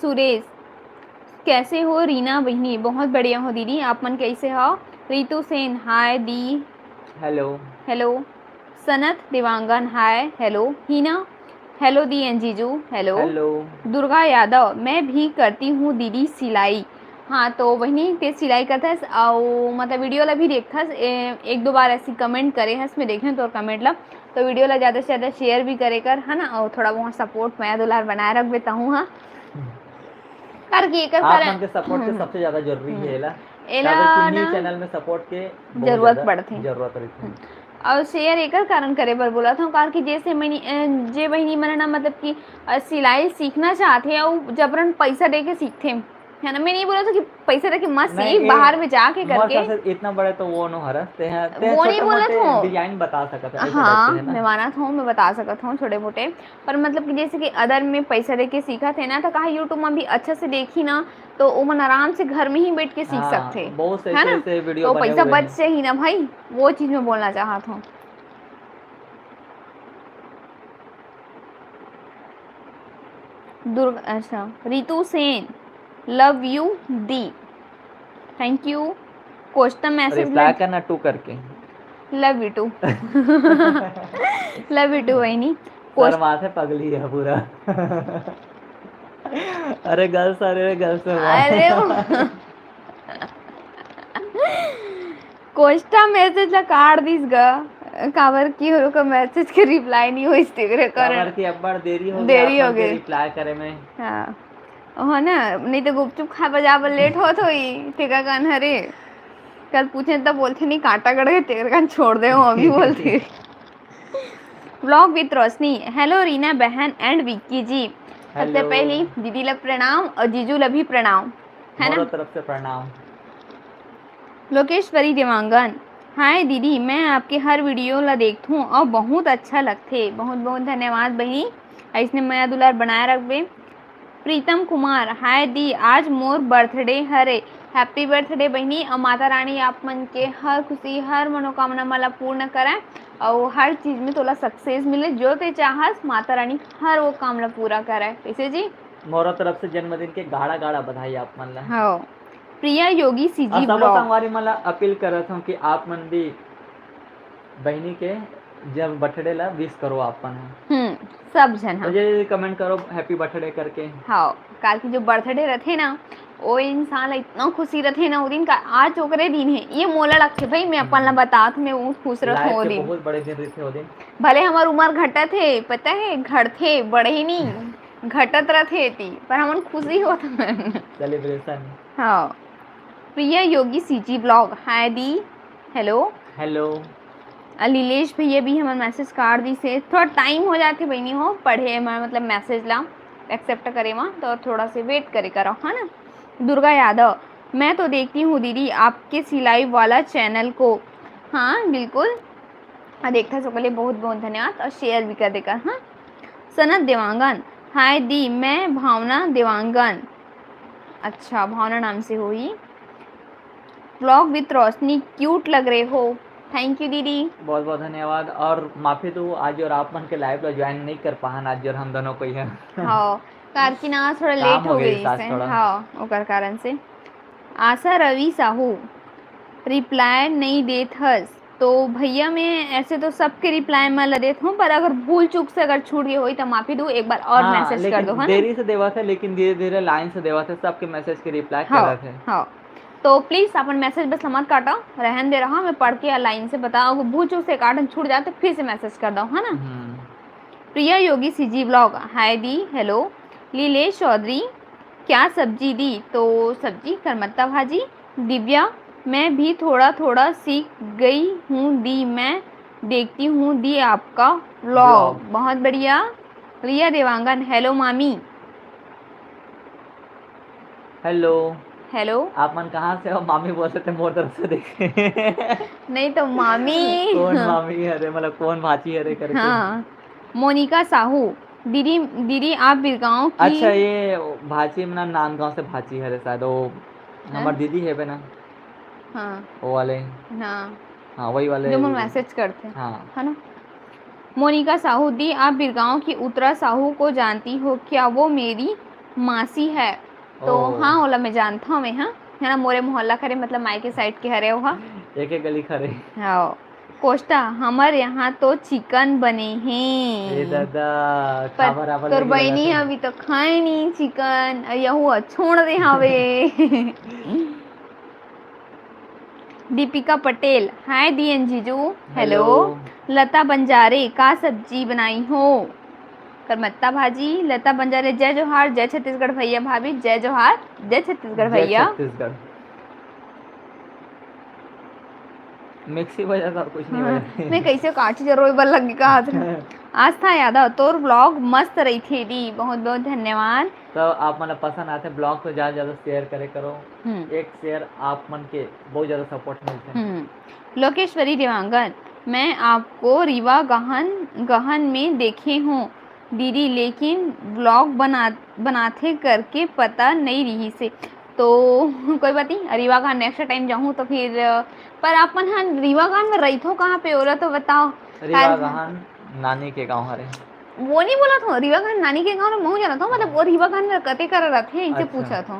Suresh, कैसे हो रीना बहिनी? बहुत बढ़िया हो दीदी, आप मन कैसे हो? रितु सेन, हाय दी। Hello. Hello. Sanat Dewangan, hi. Hello. Hina, hello दी एंड जीजू, हेलो। हेलो। दुर्गा यादव, मैं भी करती हूँ दीदी सिलाई। हाँ, तो बहिनी ते सिलाई करथस अउ मतलब वीडियो ला भी देखथस, ए, एक दो बार ऐसी कमेंट करे हस, मैं देखे तोर कमेंट ला, तो वीडियो ला ज़्यादा से ज़्यादा शेयर भी करे कर, है ना, और थोड़ा बहुत सपोर्ट, मया दुलार बनाए रखबे तहूँ, हाँ। कर की एकर आप कारण मन के सपोर्ट के हम्म। सबसे ज्यादा जरूरी हम्म। है एला। एला काबर कि न्यू ना चैनल में सपोर्ट के बहुत जरूरत ज्यादा पड़थे। जरूरत रहथे। हम्म। और शेयर एकर कारण करे बर बोलत हूँ, काबर कि जैसे मैंने, अ, जे बहिनी मन ना मतलब कि, अ, सिलाई सीखना चाहथे और जबरन पैसा दे के सीखथे, है ना, मैं नहीं बोलत हूँ कि पैसा दे के मत नहीं, सीख, ये बाहर में जाके मोर करके। ख्याल से इतना बड़े तो वो नो हरस, ते हैं, ते वो नहीं छोटे बोलत मोटे हूँ। डिजाइन बता सकत है, ऐसे हाँ, टाइप के है ना। मैं मानत हूँ, मैं बता सकत हूँ छोटे मोटे, पर मतलब कि जैसे कि अदर में पैसा दे के सीखत है ना, तो कहा YouTube में भी अच्छा से देखी ना, तो ओमन आराम से घर में ही बैठ के सीख हाँ, सकथे, बहुत से है ना? ऐसे वीडियो तो बने पैसा हुए बच हैं। जाही ना भाई, वो चीज मैं बोलना चाहत हूँ। दुर्गा, अच्छा, रितु Sen, love you di, thank you। Kosta message reply करना टू करके। Love you too। Love you too बहिनी। सर माथे पगली है पूरा। अरे गर्ल्स, अरे गर्ल्स, अरे वो कोस्टा मैसेज ला काट दिस ग, काबर कि ओकर मैसेज के रिप्लाई नहीं होइस, तेकरे कारण काबर कि अब्बड़ देरी हो देरी गया हो गई। रिप्लाई करे में। हाँ, हो ना, नहीं तो गुपचुप खा बजा बर लेट होत होई, तेकर कारण हरे। कल पूछे त बोलथे नहीं, कांटागढ़ के, तेकर कारण छोड़ दे हो अभी बोलथे। Vlog with रोशनी। हेलो रीना बहन and विक्की जी, सबसे हेलो। पहली दीदी ला प्रणाम और जीजू ला भी प्रणाम, है ना? मोरो तरफ से प्रणाम। लोकेश्वरी देवांगन, हाय दीदी, मैं आपके हर वीडियो ला देखथूं और बहुत अच्छा लगथे। बहुत बहुत धन्यवाद बहिनी, ऐसने मया दुलार बनाए रखबे। प्रीतम कुमार, हाय दी, आज मोर बर्थडे हरे। हैप्पी बर्थडे बहिनी, और माता रानी आप मन के हर खुशी, हर मनोकामना मन ला पूर्ण करय और हर चीज में तोला सक्सेस मिले, जो ते चाहस माता रानी हर वो काम ला पूरा करय। कैसे जी? मोरो तरफ से जन्मदिन के गाड़ा गाड़ा बधाई आप मन ला। हाँ, प्रिया योगी और सीजी सबो ब्लॉग। संगवारी मन ला अपील करत हूँ कि आप मन भी बहिनी के जब बर्थडे ला विश करो आप मन ह। हम्म, सब झन तो हाँ। जे कमेंट करो हैप्पी बर्थडे करके। हाँ, काहे कि जो बर्थडे रथे ना, वो इंसान ला इतना खुशी रथे ना, वो दिन का आज ओकरे दिन है, ये मोला लगथे भाई, मैं अपन ला बतात, मैं वो खुश रथों लाइफ वो के दिन। बहुत बड़े दिन रथे वो दिन। भले हमार उम्र घटत है, पता है, घटथे, बढ़े नहीं, घटत रथे ती, पर हमन खुशी होत हन। सेलिब्रेशन। हाँ, प्रिया योगी सीजी ब्लॉग, हाय दी, हेलो। हेलो। अ, लीलेश भैया भी हमर मैसेज काट दिस हे। थोड़ा टाइम हो जाथे बहिनी हो पढ़े म, मतलब मैसेज ला एक्सेप्ट करे म, तो थोड़ा से वेट करे करो, है ना। दुर्गा यादव, मैं तो देखती हूँ दीदी आपके सिलाई वाला चैनल को। हाँ, बिल्कुल। हाँ, देखता सबके लिए बहुत बहुत धन्यवाद और शेयर भी कर देकर, हाँ। सनत देवांगन, हाय दी, मैं भावना देवांगन। अच्छा, भावना नाम से होही। Vlog with रोशनी, क्यूट लग रहे हो। थैंक यू दीदी। बहुत बहुत धन्यवाद और माफी दो आज और आप मन के लाइव ला ज्वाइन नहीं कर पाहन आज और हम दोनों कोई है। हाँ, कारकिन आज थोड़ा काम लेट हो हो गई गई सास से। थोड़ा। हाँ, ओकर कारण से। आशा रवि साहू, रिप्लाई नहीं देत हस। तो भैया मैं ऐसे तो सबके रिप्लाई मैं ला देत हूँ, पर अगर भूल चूक से अगर छूट गई होई तो माफी दू, एक बार और हाँ, मैसेज कर लेकिन दो, है ना? देरी से देवा थे लेकिन धीरे धीरे लाइन से देवा थे, सबके मैसेज के रिप्लाई हाँ, करत है। हाँ। तो प्लीज अपन मैसेज बस मत काटो, रहन दे रहा, मैं पढ़ के लाइन से बताओ, अगर भूल चूक से काटन छूट जाए तो फिर से मैसेज कर दो, है ना? हम्म। प्रिया योगी सीजी ब्लॉग, हाय दी, हेलो। लीलेश चौधरी, क्या सब्जी दी? तो सब्जी करमत्ता भाजी। दिव्या, मैं भी थोड़ा थोड़ा सीख गई हूँ दी, मैं देखती हूँ दी आपका व्लॉग। ब्लॉग। बहुत बढ़िया। रिया देवांगन, हेलो मामी। हेलो। हेलो। आप मन कहाँ से हो? मामी बोलते थे मोर तरफ से देखे। नहीं तो मामी। कौन मामी हरे, मतलब कौन भाची हरे करके। हाँ। मोनिका साहू, दीदी, दीदी आप बिरगांव की? अच्छा, ये भाची, मतलब नांदगांव से भाची हरे शायद, वो हाँ? हमार दीदी है बे ना, हाँ, वो वाले। हाँ, हाँ, वही वाले। जो मन मैसेज करते हैं, हाँ। है ना? मोनिका साहू, दी आप बिरगांव की उत्तरा साहू को जानती हो क्या? वो मेरी मासी है। तो ओ। हाँ, ओला मैं जानता हूँ मैं, हाँ, है ना, मोरे मोहल्ला करे, मतलब मायके साइड के हरे वो, हाँ। एक एक गली खरे। हाँ। कोस्टा, हमर यहाँ तो चिकन बने हे। ए दादा, पर खाबर आबर तोर लगे बहिनी रहते। अभी तो खाए नहीं चिकन, यहू छोड़ दे हवे। दीपिका पटेल, हाय दीएन जीजू। हेलो। हेलो। लता बंजारे, का सब्जी बनाई हो? करमत्ता भाजी। लता बंजारे, जय जोहार, जय छत्तीसगढ़ भैया भाभी, जय जोहार, जय छत्तीसगढ़ जय भैया। छत्तीसगढ़। मिक्सी बजा था, कुछ नहीं हाँ, बजा। मैं कैसे काची जरोए बर लग गे कहा था। आस्था यादव, तोर व्लॉग मस्त रहिथे दी, बहुत बहुत धन्यवाद। तो आप मन ला पसंद आथे ब्लॉग तो ज्यादा ज्यादा शेयर करे करो। हम्म। एक शेयर आप मन के बहुत ज्यादा सपोर्ट मिलथे। हम्म। लोकेश्वरी देवांगन, मैं आपको रीवा गहन गहन में देखे हूँ दीदी, लेकिन व्लॉग बना बनाथे करके पता नहीं रही से। तो कोई बात नहीं, रीवा गहन नेक्स्ट टाइम जाहूँ तो फिर। पर आप मन ह रीवा गहन में रहिथो कहाँ पे, ओला तो बताओ। रीवा कार- गहन नानी के गांव हरे। वो नहीं बोला था, रीवा खान नानी के गाँव में महूँ जाना था, मतलब वो रीवा खान में कते करा रहते हैं, इनसे अच्छा। पूछा था,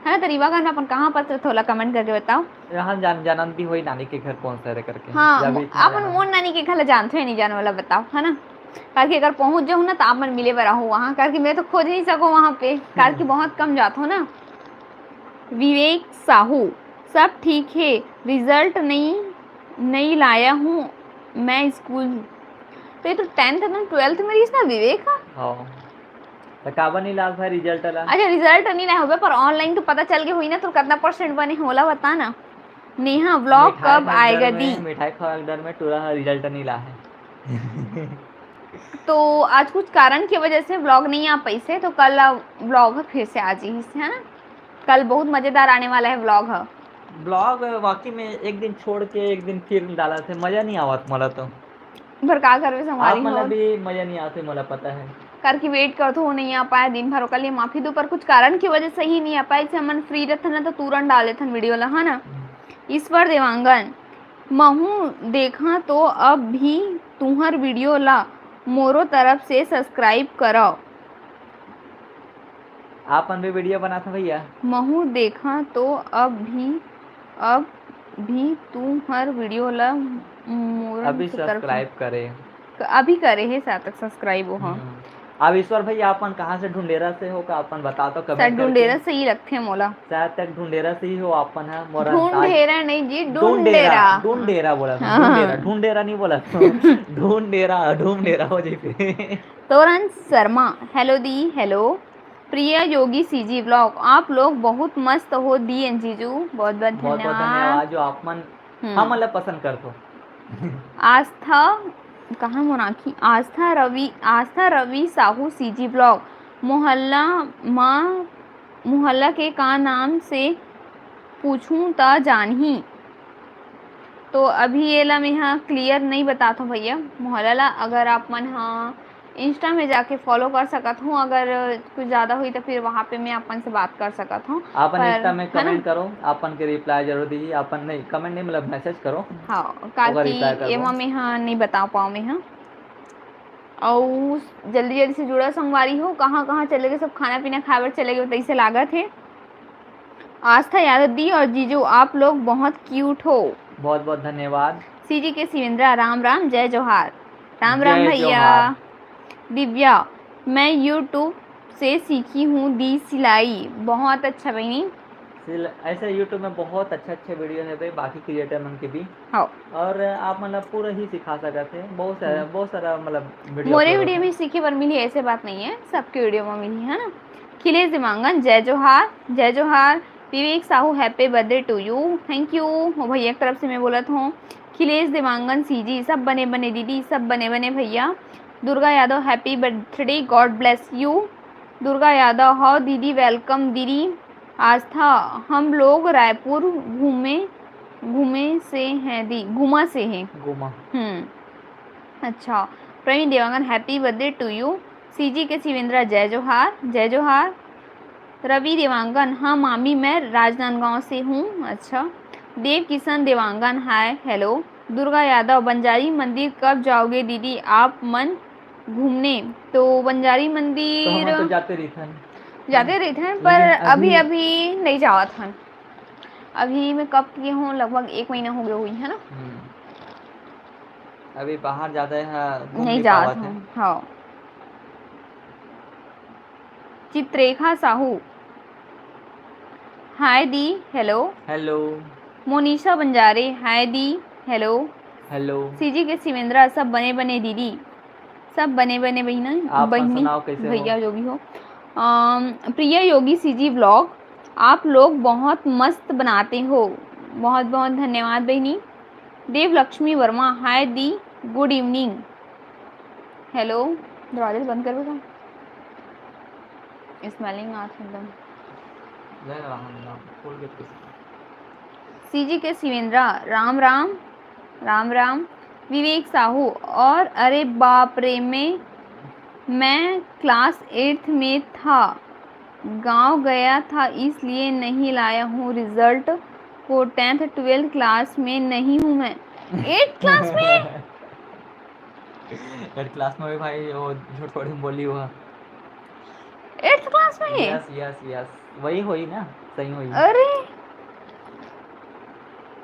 है ना? तो रीवा खान में अपन कहाँ पास रहते, थोड़ा कमेंट करके बताओ। यहाँ जान, जानन भी होई नानी के घर कौन सा है करके। हाँ, या भी मो-, इतना अपन जाना मोर है। नानी के घर जानते हैं, नहीं जाने वाला बताओ, है ना? काहे कि अगर पहुँच जाऊँ ना, तो आप मन मिले बर आहू वहाँ, काहे कि मैं तो खोज नहीं सकूँ वहाँ पे, काहे कि हम्म। बहुत कम जात हो ना। विवेक साहू, सब ठीक है, रिजल्ट नहीं, नहीं लाया हूँ मैं स्कूल। तो ये तो टेंथ एकदम ट्वेल्थ में रहिस ना विवेक हा? हाँ। तो काबर नहीं लाल भाई रिजल्ट ला? अच्छा, रिजल्ट नहीं लाए होबे, पर ऑनलाइन तो पता चल के हुई ना, तो कितना परसेंट बने होला बता ना। नेहा, व्लॉग मिठाई कब खाए के आएगा डर में, दी? मिठाई खाए के डर में टूरा हा रिजल्ट नहीं ला है। तो आज कुछ कारण की वजह से व्लॉग नहीं आ पाइस हे, तो कल व्लॉग फिर से आ जाही, है ना? कल बहुत मजेदार आने वाला है व्लॉग ह। व्लॉग वाकई में एक दिन छोड़ के एक दिन फिर डालत हे, मजा नहीं आवत मोला तो। पर का करबे संगवारी आप मन ला हो? भी मजा नहीं आते, मोला पता है। करके वेट करत हो, नहीं आ पाए दिन भर, ओकर लिए माफी दो, पर कुछ कारण की वजह से ही नहीं आ पाए। जैसे हमन फ्री रहथन ना, तो तुरंत डाल देथन वीडियो ला, है ना? हम्म। ईश्वर देवांगन, महू देखा तो अब भी तुहर वीडियो ला मोरो तरफ से सब्सक्राइब करव। आप मन भी वीडियो बनात हो भैया? महू देखा तो अब भी, अब भी तुहर वीडियो ला मोर अभी तरफ से सब्सक्राइब करे। क-, अभी करे हे सात तक सब्सक्राइब वो, हाँ। हम्म। अब ईश्वर भैया, आप मन कहाँ से, ढुंढेरा से हो का? आप मन बता तो, कमेंट शायद करके। ढुंढेरा से ही लगथे मोला। शायद तक ढुंढेरा से ही हो आप मन, हाँ, मोर अंदाज। ढुंढेरा नहीं जी, डुंडेरा। डुंडेरा। डुंडेरा बोला था, हाँ। ढुंढेरा, ढुंढेरा नहीं बोला था। ढुंढेरा, ढुंढेरा हो जाए फिर। तोरन शर्मा, हेलो दी, hello. Priya Yogi CG vlog, आप लोग बहुत मस्त हो दी एंड जीजू, बहुत बहुत बहुत बहुत धन्यवाद। धन्यवाद जो आप मन हम्म। हमन ला पसंद करथो। आस्था, कहाँ मोनाखी? आस्था रवि, आस्था रवि साहू सीजी व्लॉग, मोहल्ला मा, मोहल्ला के का नाम से पूछूं त जानही? तो अभी ये ला मैं हा क्लियर नहीं बतात हूँ भैया, मोहल्ला ला। अगर आप मन हा इंस्टा में जाके फॉलो कर सकत हूँ, अगर कुछ ज़्यादा हुई तो फिर वहाँ पे मैं अपन से बात कर सकत हूँ। अपन पर, इंस्टा में है ना? कमेंट करो, अपन के रिप्लाई जरूर दीजिए। अपन नहीं, कमेंट नहीं, मतलब मैसेज करो। हाँ, ओकर काकि रिप्लाई करबो। एमा मैं हा नहीं बता पाऊँ मैं हा। अउ जल्दी जल्दी से जुड़ा संगवारी हो, कहाँ कहाँ चले गए, सब खाना पीना खाए बर चले गए, तैसे लागत है। आस्था यादव दी और जीजू, आप लोग बहुत क्यूट हो। बहुत बहुत धन्यवाद। सीजी के शिवेंद्रा, राम राम, जय जोहार। राम राम जय भैया। जोहार। दिव्या, मैं यूट्यूब से सीखी हूँ दी सिलाई। बहुत अच्छा बहिनी। सिल-, ऐसे यूट्यूब में बहुत अच्छे अच्छे वीडियो है भाई, बाकी क्रिएटर मन के भी। हाँ। और आप मतलब पूरा ही सिखा सकत है, बहुत सारा, हम्म। बहुत सारा मतलब वीडियो मोरे अपलोड वीडियो होथे। में सीखे बर मिली, ऐसे बात नहीं है, सबके वीडियो में मिली, है ना? खिलेश देवांगन, जय जोहार, जय जोहार। विवेक Sahu, happy birthday to you, thank you। वो भैया की तरफ से मैं बोलत हूँ। खिलेश देवांगन सीजी, सब बने बने दीदी, सब बने बने भैया। Durga Yadav, happy birthday, God bless you। Durga Yadav, हाँ दीदी, welcome दीदी। आस्था, हम लोग रायपुर घूमे, घूमे से हैं दी, घूमा से हैं। घूमा। हम्म, अच्छा। Praveen Dewangan, happy birthday to you। CG के शिवेंद्रा, जय जोहार, जय जोहार। रवि देवांगन, हाँ मामी, मैं राजनांदगांव से हूँ। अच्छा। देव किशन देवांगन, हाय, हेलो। दुर्गा यादव, बंजारी मंदिर कब जाओगे दीदी आप मन घूमने? तो बंजारी तो मंदिर हमन तो जाते रहिथन। जाते रहिथन, लेकिन पर अभी, अभी अभी नहीं जावत हन। अभी मैं कब की हूँ, लगभग एक महीना हो गया हुई, है ना? हम्म। अभी बाहर जाते हैं, घूम नहीं नहीं जावत पावत हूँ, हैं। हाँ। चित्रेखा साहू, हाय दी, हेलो। हेलो। मोनिशा बंजारे, हाय दी, हेलो। हेलो। सीजी के शिवेंद्रा, सब बने बने दीदी, सब बने बने बहिना, आप मन बहिनी, सुनाओ कैसे हो? भैया जो भी हो। अम, प्रिया योगी सीजी व्लॉग, आप लोग बहुत मस्त बनाते हो, बहुत बहुत धन्यवाद बहिनी। देवलक्ष्मी वर्मा, हाय दी, गुड इवनिंग। हेलो, दरवाजा बंद करबे का? स्मेलिंग आत हे एकदम। नहीं, नहीं, हम ना खोल के पूछ। सीजी के शिवेंद्रा, राम राम, राम राम। विवेक साहू, और अरे बाप रे, मैं, मैं क्लास एट्थ में था, गांव गया था, इसलिए नहीं लाया हूँ रिजल्ट को। टेंथ ट्वेल्थ क्लास में नहीं हूँ मैं। एट्थ क्लास में? एट क्लास में भी भाई वो झूठ थोड़ी बोली हुआ। एट्थ क्लास में ही? यस यस यस, वही हुई ना, सही हुई। अरे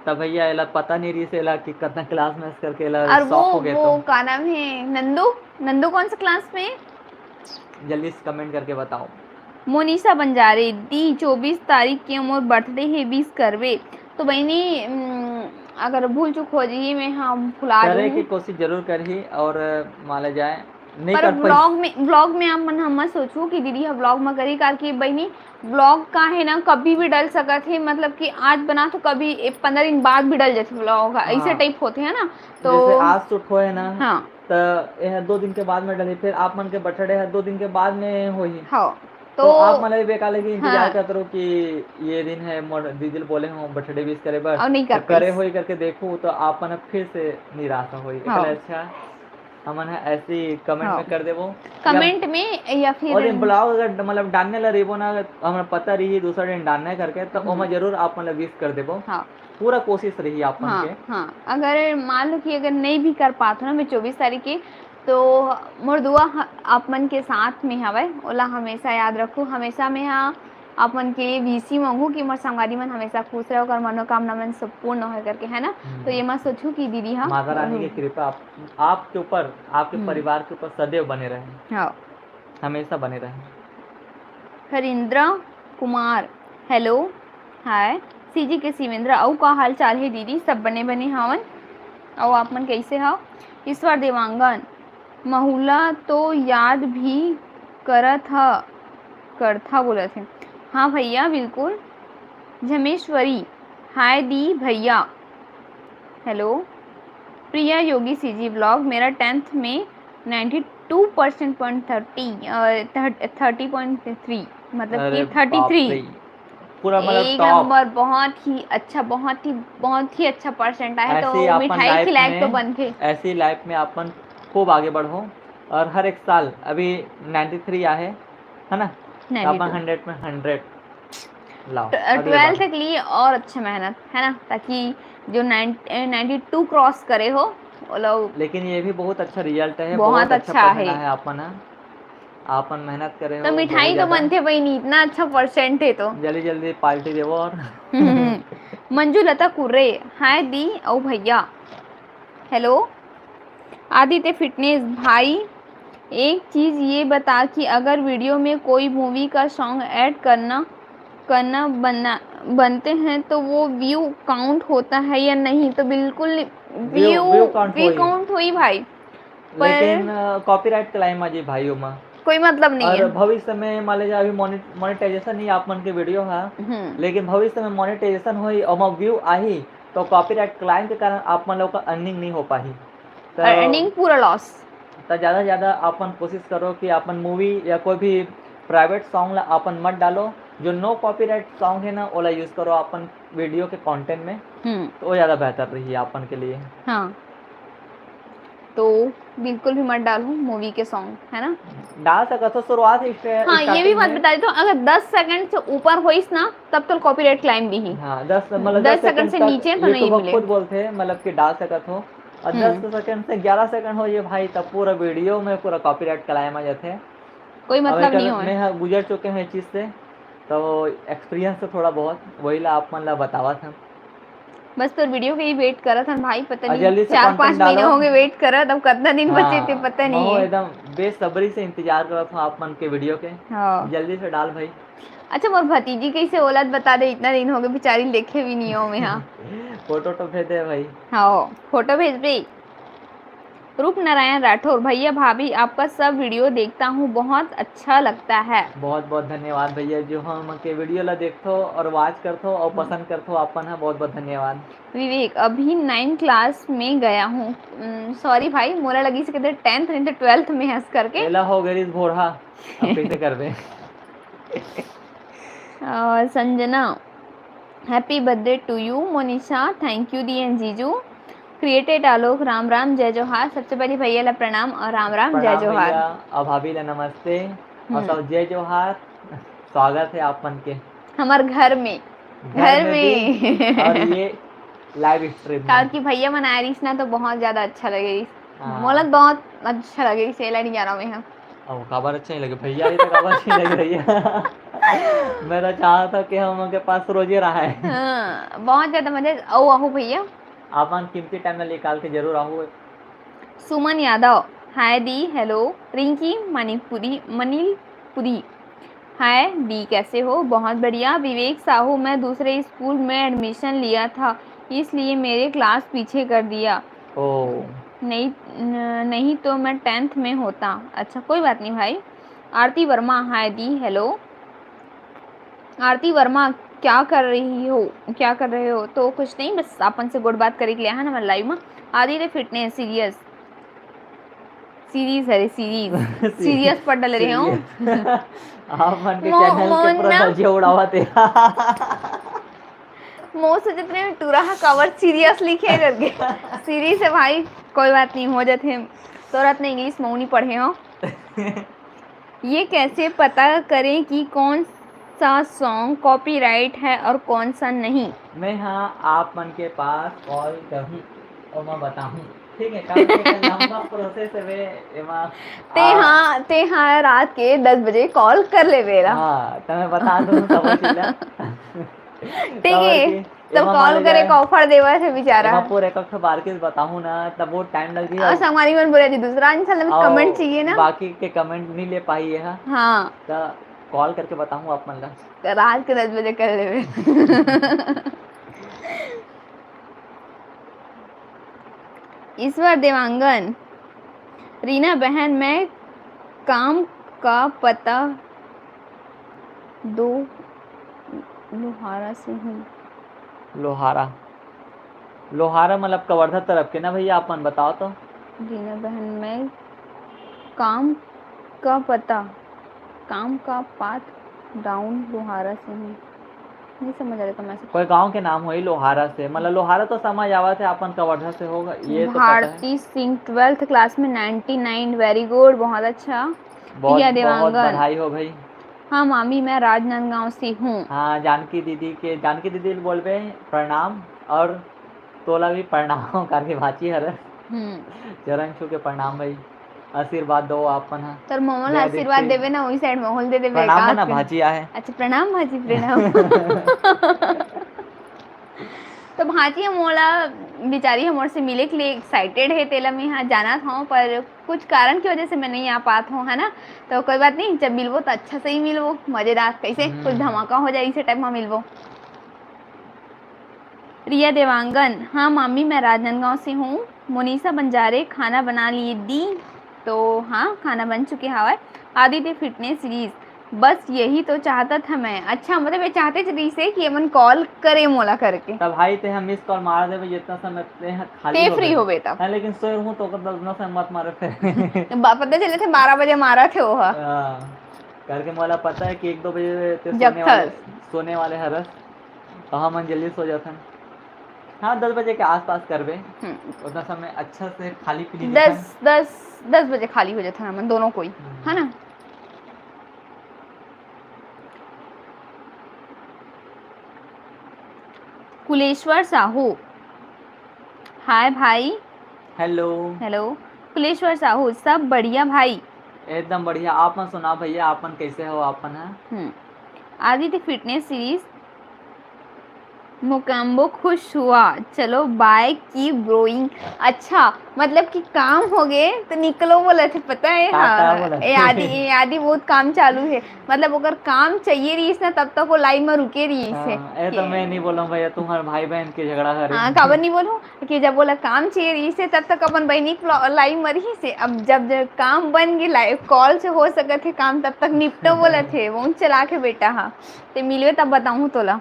तब भैया एला पता नहीं रही से एला कि कितना क्लास में करके एला और वो शौक हो गया। वो तो का नाम है, नंदू? नंदू कौन से क्लास में? जल्दी से कमेंट करके बताओ। मोनिशा बंजारे, दी चौबीस तारीख के मोर बर्थडे है, विश करबे? तो बहनी, उम, अगर भूल चूक हो जाही, मैं हाँ भुला करे की दूँ। कोशिश जरूर करही और मान ले जाए नहीं पर कर पाई। व्लॉग में, व्लॉग में आप मन हम मत सोचो कि दीदी ह व्लॉग में करी, काबर कि बहनी व्लॉग का है ना, कभी भी डल सकत है, मतलब कि आज बना तो कभी ए, पंद्रह दिन बाद भी डल जाथे व्लॉग, ऐसे हाँ। टाइप होते है ना। जैसे तो आज शूट होए ना, हाँ तो यह दो दिन के बाद में डली, फिर आप मन के बर्थडे है दो दिन के बाद में होही। हाँ तो तो आप मन भी बेकार लगे इंतजार हाँ। करते रहो कि ये दिन है मोर दीदी ल बोले हो बर्थडे विश करे बर, और नहीं कर तो करे पाइस। होई करके देखो तो आप मन फिर से निराश होई। हाँ। एकले अच्छा हमन ह ऐसी कमेंट हाँ। में कर देबो। कमेंट में या फिर और ये ब्लॉग अगर मतलब डालने ला रहिबो ना, अगर हमरा पता रही दूसरा दिन डालना है करके, तो हम्म। ओमा जरूर आप मन ला विश कर देबो। हाँ। पूरा कोशिश रही आप मन हाँ, के। हाँ। अगर मान लो कि अगर नहीं भी कर पात हो ना मैं चौबीस तारीख के, तो मोर दुआ ह-, आप मन के साथ में हवय, ओला हमेशा याद रखो। हमेशा में हाँ आप मन के विश ही मांगू कि मोर संगवारी मन हमेशा खुश रहे, ओकर मनोकामना मन सब पूर्ण होए करके, है ना? तो ये मत सोचू कि दीदी हाँ माता रानी की कृपा आप, आपके ऊपर, आपके हम्म। परिवार के ऊपर सदैव बने रहे, हाँ। हमेशा बने रहे। हरिंद्रा कुमार, हेलो, हाय। सीजी के शिवेंद्र, अउ का हाल चाल हे दीदी? सब बने बने हवन। अउ आप मन कैसे हव? ईश्वर देवांगन, महुला तो याद भी करत ह, करथा बोलत हे। हाँ भैया, बिल्कुल। झमेश्वरी, हाय दी भैया। Hello. Priya Yogi CG blog, मेरा टेंथ में ninety two percent point thirty, uh, thirty-, thirty point three, मतलब कि अरे बाप थर्टी थ्री। रे, पूरा मतलब एक टॉप। नंबर, बहुत ही अच्छा, बहुत ही, बहुत ही अच्छा परसेंट आए, ऐसे ही तो अपन मिठाई लाइफ खिलाए तो में, बनथे। ऐसे ही लाइफ में अपन खूब आगे बढ़ो और हर एक साल अभी नाइंटी थ्री आए, है ना? तो अपन नाइंटी टू। हंड्रेड में हंड्रेड लाओ, अगले ट्वेल्थ बार। के लिए और अच्छा मेहनत, है ना, ताकि जो नाइन-, ए, नाइंटी टू क्रॉस करे हो, वो लोग लेकिन ये भी बहुत अच्छा रिजल्ट है, बहुत बहुत अच्छा अच्छा परसेंट है। आया है अपन, हाँ। अपन मेहनत करे तो हो, मिठाई बहुत तो ज्यादा। बनथे बहिनी, इतना अच्छा परसेंट है तो। जल्दी जल्दी पार्टी देवो और हम्म। मंजुलता कुर्रे, हाय दी अउ भैया। हेलो। आदित्य फिटनेस भाई, एक चीज़ ये बता कि अगर वीडियो में कोई मूवी का सॉन्ग ऐड करना, करना बना, बनते हैं तो वो व्यू काउंट होता है या नहीं? तो बिल्कुल view, view, view count view होई। काउंट होई भाई। पर लेकिन, अ, कॉपीराइट क्लेम आ जी भाई ओमा। कोई मतलब नहीं और है। भविष्य में मान लीजिए अभी मोने-, मोनेटाइजेशन नहीं आप मन के वीडियो हा, हम्म। लेकिन भविष्य में मोनेटाइजेशन होई, ओमा व्यू आही, तो कॉपीराइट क्लेम के कारण आप मन लोग का अर्निंग नहीं हो पाही। तो और अर्निंग पूरा लॉस। तो ज़्यादा से ज़्यादा आप मन कोशिश करो कि आप मन मूवी या कोई भी प्राइवेट सॉन्ग ला आप मन मत डालो, जो नो कॉपीराइट सॉन्ग है ना, ओला यूज़ करो आप मन वीडियो के कंटेंट में, हम्म। तो वो ज़्यादा बेहतर रही आप मन के लिए। हाँ, तो बिल्कुल भी मत डालू मूवी के सॉन्ग, है ना? डाल सकत हो, शुरुआत इस हाँ, ये भी स्टार्टिंग बात में। बता देता हूँ, अगर दस सेकंड से ऊपर होइस ना, तब तो कॉपीराइट क्लेम भी ही। हाँ, दस, मतलब दस दस सेकंड सेकंड से तक नीचे तो नहीं YouTube मिले। खुद बोलते हैं, मतलब कि डाल सकत हो। और हम्म। दस सेकंड से ग्यारह सेकंड हो ये भाई, तब पूरा वीडियो में पूरा कॉपीराइट क्लेम आ जाते हैं। कोई अब मतलब एकर नहीं होए। मैं ह-, गुजर चुके हैं इस चीज़ से, तो एक्सपीरियंस से थोड़ा बहुत वही ला आप मन ला बतावत हन। बस तोर वीडियो के ही वेट करत हन भाई, पता और नहीं जल्दी से चार content पाँच महीने डालो। हो गए वेट करत, अब कितना दिन बचे हाँ, थे पता नहीं महू है। एकदम बेसब्री से इंतजार करत हूँ आप मन के वीडियो के। हाँ। जल्दी से डाल भाई। अच्छा, मोर भतीजी कैसे ओला त बता दे, इतना दिन हो गए बेचारी देखे भी नहीं हो मैं, हाँ। फोटो तो भेज दे भाई। हाँ, फोटो भेज दे। रूपनारायण राठौर, भैया भाभी आपका सब वीडियो देखता हूँ, बहुत अच्छा लगता है। बहुत बहुत धन्यवाद भैया, जो हम के वीडियो ला देखथो और वॉच करथो और हम्म। पसंद करथो, अपन हा बहुत बहुत धन्यवाद। विवेक, अभी नाइन क्लास में गया हूँ। उम, सॉरी भाई, मोला लगी से कहते टेंथ नहीं तो ट्वेल्थ में हंस करके। एला हो गई भोरहा, अब कैसे करबे? और Sanjana, Happy birthday to you, Monisha. Thank you di and जीजू। क्रिएटेड आलोक, राम राम, जय जोहार। सबसे पहले भैया ला प्रणाम और राम राम, जय प्रणाम जोहार। भैया, और भाभी ला नमस्ते, और हम्म। सब जय जोहार। स्वागत है आप मन के। हमार घर में, घर घर में में। भी, और ये लाइव स्ट्रीम में। काबर कि भैया मन आए रहिस ना, तो बहुत ज्यादा अच्छा लगे रहिस। हाँ। मोला बहुत अच्छा लगे इसे लाइन ग्यारह में है। अब काबर अच्छा नहीं लगे भैया, ये तो काबर अच्छा नहीं लगे भैया। मैं तो चाहता कि हम उनके पास रोजे रहे। हाँ, बहुत ज्यादा मजा। आओ, आओ भैया। आप मन कीमती टाइम में निकाल के जरूर आओ। सुमन यादव, हाय दी, हेलो। रिंकी मणिपुरी, मणिपुरी, हाय दी, कैसे हो? बहुत बढ़िया। विवेक साहू, मैं दूसरे स्कूल में एडमिशन लिया था, इसलिए मेरे क्लास पीछे कर दिया। ओ। नहीं, न-, नहीं तो मैं टेंथ में होता। अच्छा, कोई बात नहीं भाई। आरती वर्मा, हाय दी, हेलो। आरती वर्मा, क्या कर रही हो, क्या कर रहे हो? तो कुछ नहीं, बस अपन से गुड बात करे के लिए है ना, मैं लाइव में। आदि रे फिटनेस सीरियस, सीरीज है रे, सीरीज। सीरीज। सीरियस पर डल रहे हो। सीरियस। आप मन के मो-, चैनल के पूरा मोना। धजिया उड़ावत हे। मोर से जितने में टूरा हा कवर सीरियस लिखे करके। सीरीज है भाई, कोई बात नहीं, हो जाते हैं। तोरा इतने इंग्लिश मऊ नहीं पढ़े हो। ये कैसे पता करें कि कौन सा सॉन्ग कॉपीराइट है और कौन सा नहीं? मैं हाँ आप मन के पास कॉल करूँ और मैं बताऊँ, ठीक है? काबर के लंबा प्रोसेस है बे, एमा ते आप हाँ, ते हाँ रात के दस बजे कॉल कर ले बेरा। हाँ, तो मैं बता दूँ सब चीज ला। ठीक काबर है। के तब एमा कॉल माने करे जाए, के ऑफर देवत हे बेचारा। एमा पूरा एक ठो बार के बताहूँ ना, तब वो टाइम लग जाही। और संगवारी मन बोले जी, दूसरा इंसान ला भी और कमेंट चाहिए ना। बाकी के कमेंट नहीं ले पाही है, हाँ। हाँ। तो कॉल करके बताहूँ आप मन ला। रात के दस बजे कर लेवे। ईश्वर देवांगन, रीना बहन, मैं काम का पता दो, लोहारा से हूँ। लोहारा, लोहारा मतलब कवर्धा तरफ के ना भैया, आप मन बताओ तो। रीना बहन, मैं काम का पता, काम का पाथ डाउन लोहारा से हूँ। नहीं समझ आ रहा था मैं से। कोई गांव के नाम होही लोहारा से, मतलब लोहारा तो समझ आवत हे, अपन कवर्धा से होगा, ये तो पता है। भारती सिंह ट्वेल्थ क्लास में नाइंटी नाइन, very good, बहुत अच्छा। बहुत, प्रिया बहुत देवांगन। बधाई हो भाई। हाँ मामी, मैं राजनांदगांव से हूँ। हाँ, जानकी दीदी के, जानकी दीदी ल बोलबे प्रणाम, और तोला भी प्रणाम करके भांची हर हम्म। चरण छू के प्रणाम भाई, आशीर्वाद दो आप मन ह। तोर मोमल दे आशीर्वाद दीदी। देवे ना, वही साइड मोहल दे देवे प्रणाम का ना आशीर्वाद। भांची आहे। अच्छा, प्रणाम भांची, प्रणाम। तो भांची ह मोला, बेचारी ह मोर से मिले के लिए एक्साइटेड है, तेला मैं यहाँ जाना था, पर कुछ कारण की वजह से मैं नहीं आ पात हूँ, है ना? तो कोई बात नहीं, जब मिलबो तो अच्छा से ही मिलबो, मजेदार, कैसे हम्म। कुछ धमाका हो जाए, इसे टाइप में मिलबो। रिया देवांगन, हाँ मामी, मैं राजनांदगांव से हूँ। मोनिशा बंजारे, खाना बना लिए दी? तो हाँ, खाना बन चुके हवय। आदित्य फिटनेस सीरीज, बस यही तो चाहता था मैं। अच्छा, मतलब ये चाहते च रहिसे कि एमन कॉल करे मोला करके। तब भाई ते हम मिस कॉल मार देबे, जितना समय ते ह खाली ते होबे। फ्री होबे तब। हाँ, लेकिन सोए रहूं तो ओकर दस समय मत मारे फिर। बा-, पता चले थे बारह बजे मारा थे वो ह। हाँ, करके मोला पता है कि एक दो बजे ते सोने जगथस। वाले, सोने वाले हरस। तो हमन जल्दी सो जाथन। हाँ, दस बजे के आसपास करबे। हम्म। उतना समय अच्छा से खाली पीली दस, दिखन। दस, दस बजे खाली हो जाथन हमन दोनों कोई, हम्म। है ना? कुलेश्वर साहू, हाय भाई। हेलो। हेलो। कुलेश्वर साहू, सब बढ़िया भाई? एकदम बढ़िया। आप मन सुनाओ भैया, आप मन कैसे हो, आप मन ह? हम्म। आदित्य फिटनेस सीरीज, मोकाम्बो खुश हुआ, चलो bye, keep growing। अच्छा, मतलब कि काम हो गए तो निकलो बोलत हे, पता है? टाटा हाँ, बोलत ए आदि, हे। ए आदि बहुत काम चालू है, मतलब ओकर काम चाहिए रहिस ना, तब तक वो लाइन में रुके रहिस हे। हाँ, ए तो कि मैं नहीं बोलूं भैया, तुम्हारे भाई बहन के झगड़ा हरे। हाँ, काबर नहीं बोलूं कि जब बोला काम चाहिए रहिस हे, तब तक अपन बहनी के ला-, लाइन में रहिस हे। अब जब, जब काम बन गए, लाइ-, कॉल से हो सकत है काम, तब तक निपटो बोलत हे, वो चला के बेटा हा। ते मिलवे तब बताऊं तोला।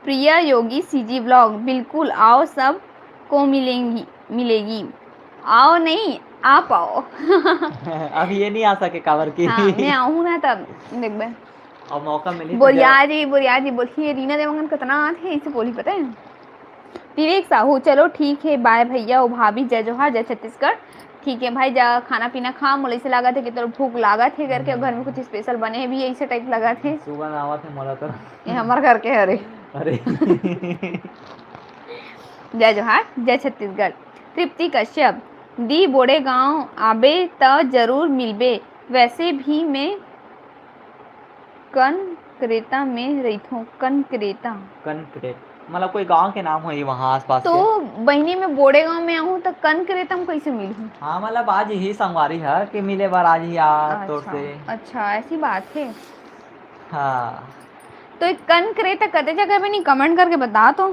प्रिया योगी सीजी व्लॉग, बिल्कुल आओ, सब को मिलेंगी, मिलेगी। आओ नहीं, आप आओ। अब ये नहीं आ सके काबर की। हाँ, मैं आऊँ ना तब देखबे। अब मौका मिली तो बोरिया जा- जी, बोरिया जी बोलही, रीना देवांगन कितना आत है, इसे बोली पता है? विवेक साहू, चलो ठीक है, बाय भैया, ओ भाभी, जय जोहार, जय छत्तीसगढ़। ठीक है भाई, जा खाना पीना खा, मोला इसे लागत है कि तोर भूख लागत है करके, घर में कुछ स्पेशल बने भी है, इसे टाइप लागत है। सुगंध आवत है मोला तो। ये हमर घर के हरे। अरे। जय जोहार, जय छत्तीसगढ़। तृप्ति कश्यप, दी बोड़े गांव आबे त जरूर मिलबे, वैसे भी मैं कनकरेता में रहिथों। कनकरेता? कनकरेत, मतलब कोई गांव के नाम होही वहाँ आसपास तो के। बहिनी, मैं बोड़े गांव में आहूँ त कनकरेता में कैसे मिलहूँ? हाँ, मतलब आज ही संगवारी है कि मिले बार आज ही आ तोर अच्छा, से। अच्छा, ऐसी बात है। हाँ। तो एक कनकरेता कते जगह पे नहीं, comment करके बता तो।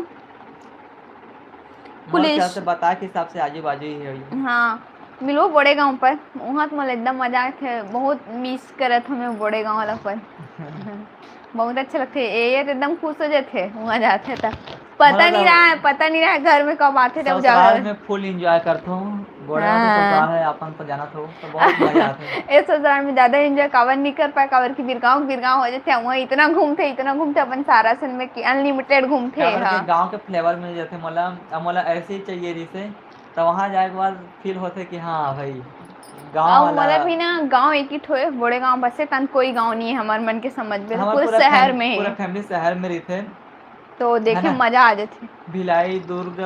मोर पुलिस। ख्याल से बता के हिसाब से आजू बाजू ही होही। हाँ, मिलो बोड़े गांव पर, वहाँ तो मतलब एकदम मजा आथे, बहुत miss करत हमें बोड़े गांव वाला पर। बहुत अच्छा लगथे, ये तो एकदम खुश हो जाथे वहाँ जाथे त। पता मतलब नहीं रहा है, पता नहीं रहा है घर में कब आथे तब ससुराल जावे। में full enjoy करथो। बोड़े गांव तो हाँ। ससुराल है, अपन तो जानत हो, तो बहुत मजा आथे। ए ससुराल में ज्यादा enjoy काबर नहीं कर पाए, काबर कि बिरगांव, बिरगांव हो जाथे, वहाँ इतना घूमथे, इतना घूमथे अपन सारा सन में कि unlimited घूमथे। काबर हाँ। कि गांव के flavor मिल जाथे मोला, अब मोला ऐसे ही चाहिए जैसे, तो वहाँ जाए के बाद feel होथे कि हाँ भाई, गांव अउ वाला। मोला भी ना गांव एक ही ठो हे, बोड़े गांव बसे, तन कोई गांव नहीं है हमार मन के समझ में, हमार पूरे पूरा शहर फैम-, में है। पूरा family शहर में रहिथे। तो देखे है ना? मजा आ जाथे। भिलाई, दुर्ग,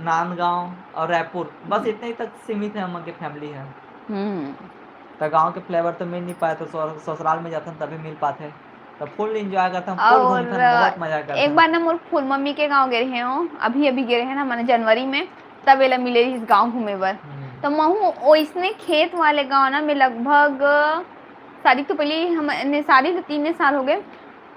नांदगांव और रायपुर, बस इतने ही तक सीमित है हमन के family है। हम्म। त गांव के flavor तो मिल नहीं पाए, तो ससुर-, ससुराल में जाथन तभी मिल पाथे। तो full enjoy करथन, full और घूमथन, बहुत मजा करथन। एक बार ना मोर फूल मम्मी के गांव गे रहे हूँ, अभी अभी गे रहे ना, माने जनवरी में, तब एला मिले रहिस गांव घूमे बर। हम्म। तो महू ओइसने खेत वाले गांव ना में लगभग शादी तो पहले हम ने शादी तो तीन साल हो गए,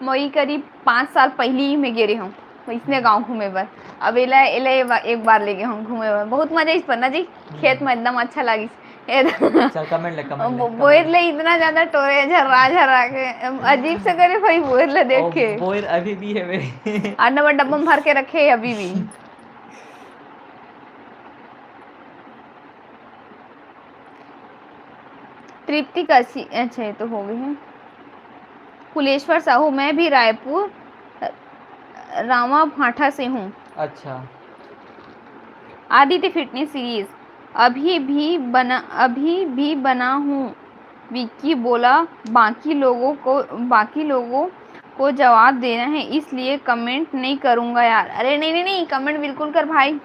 मैं करीब पाँच साल पहली ही में गे रहे हूँ वैसने गाँव घूमे बर। अब एला, एला ए बा-, एक बार ले गे हूँ घूमे बर, बहुत मजा आइस पन्ना जी। खेत में एकदम अच्छा लागिस। ए चल, comment ले, comment ले, बो-, बोर ले इतना ज्यादा टोरे झर्रा झर्रा के, अजीब से करे भाई बोर ले देख के। बोर अभी भी है मेरे। आठ नंबर डब्बा में भर के रखे है अभी भी। तृप्ति कशी, अच्छा, ये तो हो गई है। कुलेश्वर साहू, मैं भी रायपुर रावा भाटा से हूँ। अच्छा। आदित्य फिटनेस सीरीज, अभी भी बना, अभी भी बना हूँ। विक्की बोला, बाकी लोगों को, बाकी लोगों को जवाब देना है, इसलिए comment नहीं करूँगा यार। अरे नहीं, नहीं, नहीं, comment बिल्कुल कर भाई।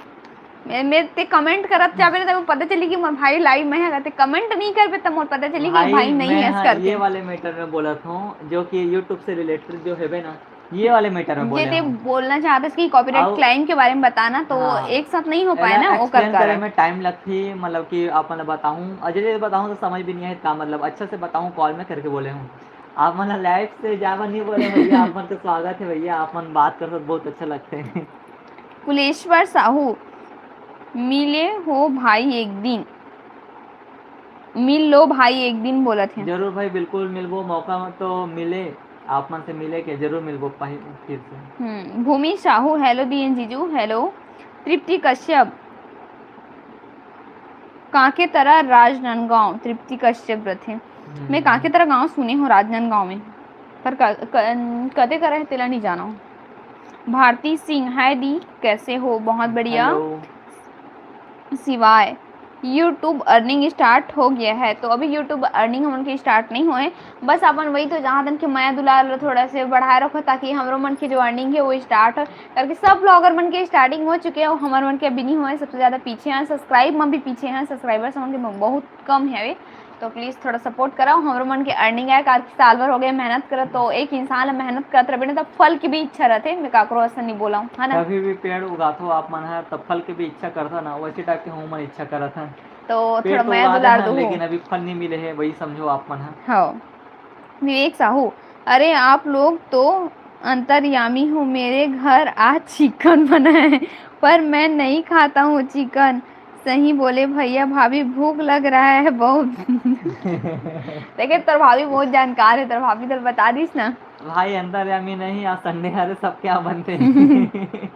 मैं, मैं ते comment करत जाबे ना, तब पता चली कि मोर भाई live में है। ते comment नहीं करबे, तब मोर पता चली कि भाई, भाई नहीं मैं है, हाँ, करके। ये वाले matter में बोलत हूँ, जो कि YouTube से related जो हेबे ना, ये वाले matter में बोले ते हूँ। बोलना चाहते कि copyright claim के बारे में बताना, तो हाँ, एक साथ नहीं हो पाए ना, वो कर explain करे में time लगती, मतलब कि आप मन बताऊँ, और जैसे बताऊँ तो समझ भी नहीं है का, मतलब अच्छा से बताऊँ, call में करके बोले हूँ। आप मन live से जावा नहीं बोले भैया, आप मन के स्वागत है भैया, आप मन बात करते बहुत अच्छा लगते हैं। कुलेश्वर साहू, मिले हो भाई एक दिन, मिल लो भाई एक दिन बोलत हैं। जरूर भाई, बिल्कुल मिलबो, मौका तो मिले, आप मन से मिले के जरूर मिलबो पाही-, फिर से। हम्म, भूमि साहू, hello दीन जीजू, hello। तृप्ति कश्यप, कांकेतरा राजनांदगांव, तृप्ति कश्यप रथे। हम्म। मैं कांकेतरा गांव सुने हूँ राजनांदगांव में, पर क-, क-, कते करा है तेला नहीं जाना हूँ। भारती सिंह, हाय दी, कैसे हो? बहुत बढ़िया। Hello। शिवाय, YouTube earning start हो गया है। तो अभी YouTube earning हमन के start नहीं होए, बस अपन वही तो जहाँ तन के मया दुलार ला थोड़ा से बढ़ाए रखो, ताकि हमरो मन के जो earning है वो start हो, करके सब vlogger मन के starting हो चुके हैं, हमर मन के अभी नहीं होए, सबसे ज्यादा पीछे हैं, subscribe में भी पीछे हैं, subscribers हमन के बहुत कम है। तो please थोड़ा support कराओ, हमरो मन के earning आए, काबर कि साल भर हो गए मेहनत करत, तो एक इंसान ला मेहनत करत रहे ना, तब फल की भी इच्छा रहते। मैं काकरो ऐसा नहीं बोला हूँ, है ना? कभी भी पेड़ उगाथो आप मन ह, तब फल के भी इच्छा करथो ना, वैसे type के हमन इच्छा करत हन। तो पेड़ थोड़ा तो मया उगा दुलार देहन, दो। लेकिन अभी फल नहीं मिले है, वही समझो आप मन ह। हाँ। विवेक साहू, अरे आप लोग तो अंतर्यामी हो, मेरे घर आज चिकन बना है, पर मैं नहीं खाता हूँ चिकन। सही बोले भैया, भाभी भूख लग रहा है बहुत। देखे, तोर भाभी बहुत जानकार है, तोर भाभी तो बता दीस ना। भाई अंतर्यामी नहीं, आज Sunday हरे, सबके यहाँ बनते हैं।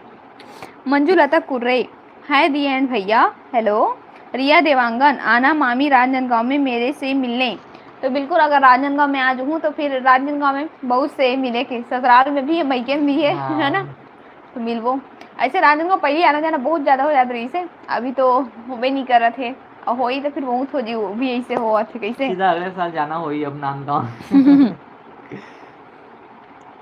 मंजुलता कुर्रे, हाय दी and भैया, hello। रिया देवांगन, आना मामी राजनांदगांव में मेरे से मिलने। तो बिल्कुल, अगर राजनांदगांव में आ जाऊँ तो फिर राजनांदगांव में बहुत से मिले के, ससुराल में भी है, मइके में भी है, हाँ। है ना? तो मिलबो। ऐसे राजनांदगांव पहले आना जाना बहुत ज्यादा हो जात रहिस हे, अभी तो होबे नहीं करत हे, और होई तो फिर बहुत हो जी, वो भी ऐसे होवत हे, कैसे? सीधा अगले साल जाना होई अब नांदगांव।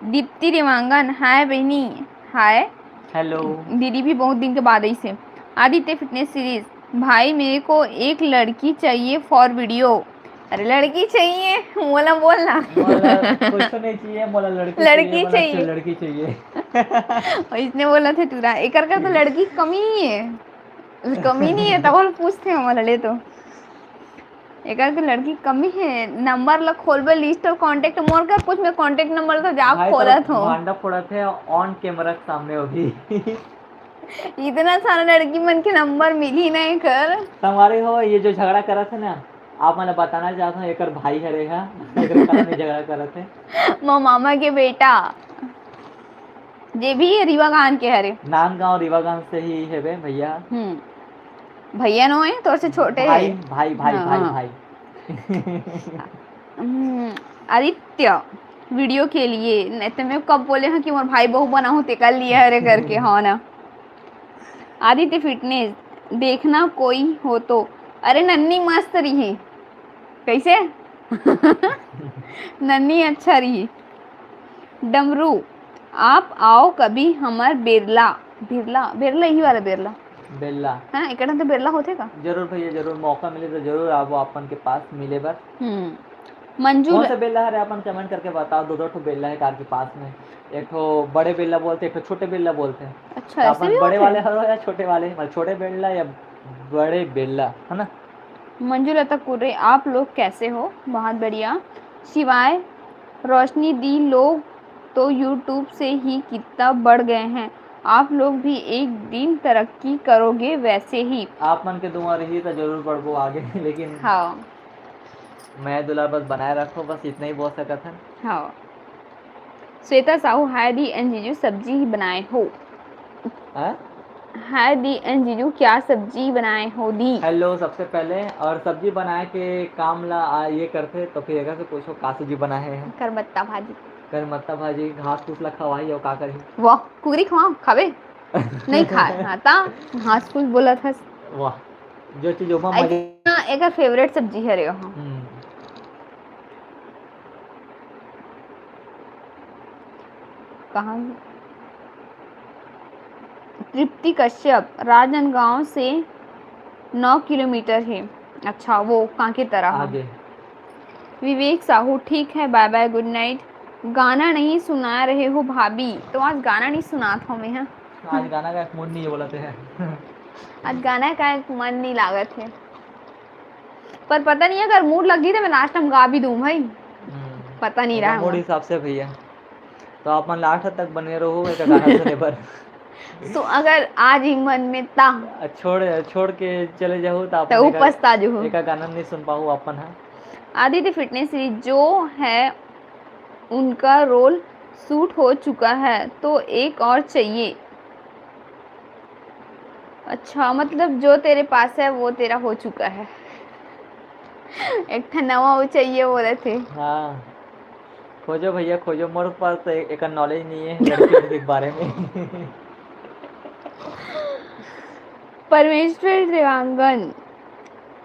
दीप्ति देवांगन, हाय बहिनी, हाय। हेलो। दीदी भी बहुत दिन के बाद आई से। आदित्य फिटनेस सीरीज, भाई मेरे को एक लड़की चाहिए फॉर वीडियो। अरे लड़की चाहिए, मोला बोलना। मोला कुछ तो नहीं चाहिए, मोला लड़की लड़की चाहिए, मोला चाहिए। लड़की चाहिए। और इसने बोला थे टूरा, एकर कर तो लड़की कमी ही है, कमी नहीं है, तब पूछते हैं मोला ले तो। एकर तो लड़की कमी है, नंबर ला खोलबे लिस्ट और कॉन्टेक्ट मोर कर कुछ में कॉन्टेक्ट नंबर तो जा भाई खोलत तो हो। भांडा फोड़त है ऑन कैमरा के सामने होगी। इतना सारा लड़की मन के नंबर मिली नहीं कर। संगवारी हो, ये जो झगड़ा करत है ना, आप मन ला बताना चाहत हूँ, एकर भाई हरे हा, एकर कारण ये झगड़ा करत है। मो मामा के बेटा, जे भी रीवागांव के हरे। नांदगांव रीवागांव से ही हेबे भैया। हम्म, भैया नो है, तोर से छोटे भाई है। भाई भाई हाँ, भाई हाँ। भाई। हम्म, आदित्य, वीडियो के लिए नहीं तो मैं कब बोले हूँ कि मोर भाई बहू बना हूँ, तेकर लिए हरे करके, हो ना। आदित्य फिटनेस, देखना कोई हो तो। अरे नन्नी मस्त रही, कैसे? नन्नी अच्छा रही। डमरू, आप आओ कभी हमर बेरला। बेरला, बेरला यही वाला बेरला। बेल्ला। हाँ, एकटा तो बेरला होथे का? जरूर भैया, जरूर मौका मिले तो जरूर आबो अपन के पास मिले बर। हम्म। मंजू कौन ल- सा बेल्ला हरे, अपन कमेंट करके बताओ। दो दो ठो बेल्ला है कार के पास में, एक ठो बड़े बेल्ला बोलते, एक ठो छोटे बेल्ला बोलते हैं। अच्छा, तो ऐसे अपन भी बड़े होथे? वाले हरो या छोटे वाले, मतलब छोटे बेल्ला या बड़े बेल्ला, है ना? मंजू लता कुर्रे, आप लोग कैसे हो? बहुत बढ़िया। सिवाय रोशनी दी, लोग तो यूट्यूब से ही कितना बढ़ गए हैं। आप लोग भी एक दिन तरक्की करोगे वैसे ही। आप मन के दुआ रही तो जरूर बढ़बो आगे। लेकिन हाँ। मैं दुलार बस बनाए रखो, बस इतना ही बोल सकत हन। हाँ। श्वेता साहू, हाय दी एंड जीजू, सब्जी ही बनाए हो। हाँ? हाय दी एंड जीजू, क्या सब्जी बनाए हो दी? हेलो, सबसे पहले और सब्जी बनाए के काम ला आ, ये करथे तो फिर एकर से पूछो का सब्जी बनाए है? करमत्ता भाजी। करमत्ता भाजी, घास फूस ला खवाई और का करही? वाह, कुकरी खवा खाबे? नहीं खाए। हाँ ता, घास फूस बोलत हस। वाह, जो चीज ओमा ऐसे मजा। ना, एकर फेवरेट सब्जी हरे हो। हम्म। कहाँ? तृप्ति कश्यप, राजनांदगांव से नौ किलोमीटर है। अच्छा, वो कांके तरह है। आगे। विवेक साहू, ठीक है, बाय बाय, गुड नाइट। गाना नहीं सुना रहे हो भाभी? तो आज गाना नहीं सुनात हो मैं, हाँ। आज गाना का एक मूड नहीं है, बोलते हैं। आज गाना का एक मन नहीं लागत है, पर पता नहीं, अगर मूड लगी तो मैं लास्ट टाइम गा भी दूं भाई। हम्म। पता नहीं एकर रहा मूड हूँ। हिसाब से भैया, तो आप मन लास्ट तक बने रहो एक गाना सुने पर। तो अगर आज ही मन में ता, छोड़ छोड़ के चले जाओ तो आप तो मन वो एकर- पछता जो हो। एकर गाना नहीं सुन पाओ अपन, हाँ। आदित्य फिटनेस सीरीज जो है उनका रोल सूट हो चुका है तो एक और चाहिए। अच्छा, मतलब जो तेरे पास है वो तेरा हो चुका है। एक ठन नवा वो चाहिए बोले थे। हाँ, खोजो भैया खोजो, मोर पास तो एक नॉलेज नहीं है लड़की के बारे में। परमेश्वर देवांगन,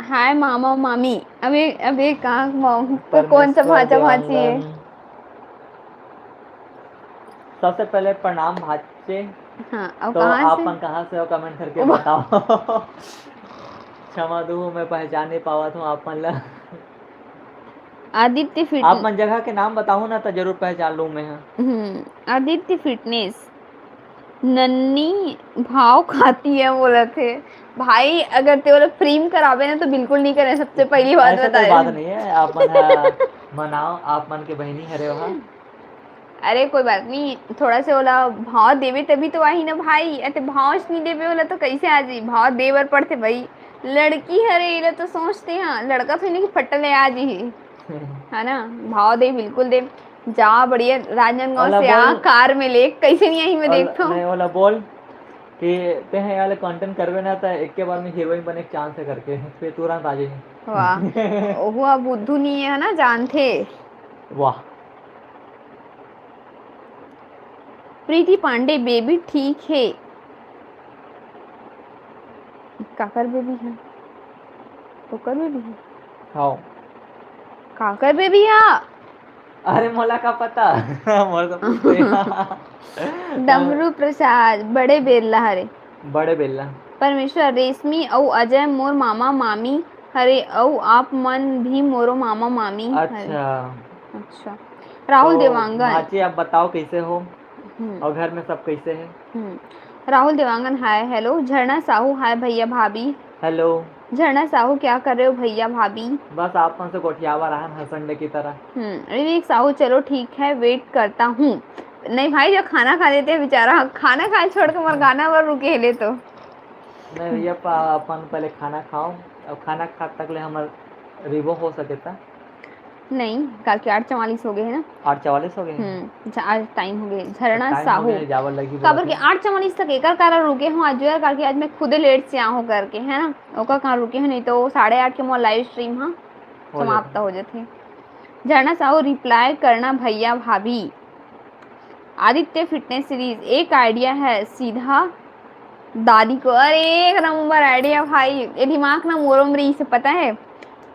हाय मामा मामी। अबे अबे कहाँ मामा? तो कौन सा परमेश्वर भाचा भाची है? देवांगन। सबसे पहले प्रणाम भाचे। हाँ, और तो कहाँ आप से? मन कहाँ से हो, कमेंट करके वाह। बताओ। क्षमा दू, मैं पहचान नहीं पावत हूँ आप मन ला। आदित्य फिट आप मन जगह के नाम बताओ ना, तो जरूर पहचान लूँ मैं, हाँ। हम्म, आदित्य फिटनेस, नन्नी भाव खाती है बोलत हे। भाई, अगर ते ओला फ्री में कराबे ना, तो बिल्कुल नहीं करे, सबसे पहली बात ऐसा बता कोई बात रहे। नहीं है, आप मन हा मनाओ, आप मन के बहिनी हरे वहाँ। अरे, कोई बात नहीं, थोड़ा से ओला भाव देबे तभी तो आही ना भाई। अते भाव च नहीं देबे ओला तो कैसे आ जाई? भाव दे बर पड़थे भाई। लड़की हरे, एला तो सोचते हाँ, लड़का तो नहीं कि फट्टा ले आ जी, है ना? भाव दे, बिल्कुल दे। जा बढ़िया राजनांदगांव ओला से आ, बोल। कार में ले, कैसे नहीं आई मैं ओला- देखता हूँ। नहीं, ओला बोल कि ते हैं यार कंटेंट करबे ना, तो एक के बार में हीरोइन बने के चांस है करके, फिर तुरंत आ जाएगी। वाह, ओहू अब बुद्धू नहीं है ना, जानथे। वाह। प्रीति पांडे, बेबी ठीक है। काकर बेबी है? ओकर बेबी है? हाँ। काकर बेबी है? अरे, मोला का पता? मोर तो पूछते। डमरू प्रसाद, बड़े बेल्ला हरे। बड़े बेल्ला। परमेश्वर, रेशमी अउ अजय मोर मामा मामी हरे, अउ आप मन भी मोरो मामा मामी हरे। अच्छा। अच्छा। राहुल तो देवांगन। माची, आप बताओ कैसे हो? हम्म। और घर में सब कैसे हैं? हम्म। Rahul Dewangan, hi, hello. झरना साहू, हाय भैया भाभी। हेलो। झरना साहू, क्या कर रहे हो भैया भाभी? बस आप मन से गोठियावा रहन हर संडे की तरह। हम्म, विवेक साहू, चलो ठीक है, वेट करता हूँ। नहीं भाई, जो खाना खा लेते हैं बेचारा, खाना खाए छोड़ के मोर गाना बर रुके हेले तो। नहीं भैया, पा-, अपन पहले खाना खाओ, अब खाना खा तक ले हमर रिबो हो सके ता। नहीं, काल के आठ चवालीस हो गए है ना? आठ चवालीस हो गए हैं? हम्म, अच्छा, आज टाइम हो गए। झरना टाइम हो साहू। गए, जावल लगी काबर बोला कि था। आठ चवालीस तक एकर कारण रुके हूँ आज यार, काल के आज मैं खुदे लेट से आऊँ करके, है ना? ओकर कारण रुके हूँ, नहीं तो साढ़े आठ के मोर लाइव स्ट्रीम हाँ हो समाप्त जाता। हो जाते। झरना साहू रिप्लाई करना भैया भाभी। आदित्य फिटनेस सीरीज एक आइडिया है, सीधा दादी को। अरे एक नंबर आइडिया भाई, ये दिमाग ना मोरो में रही से पता है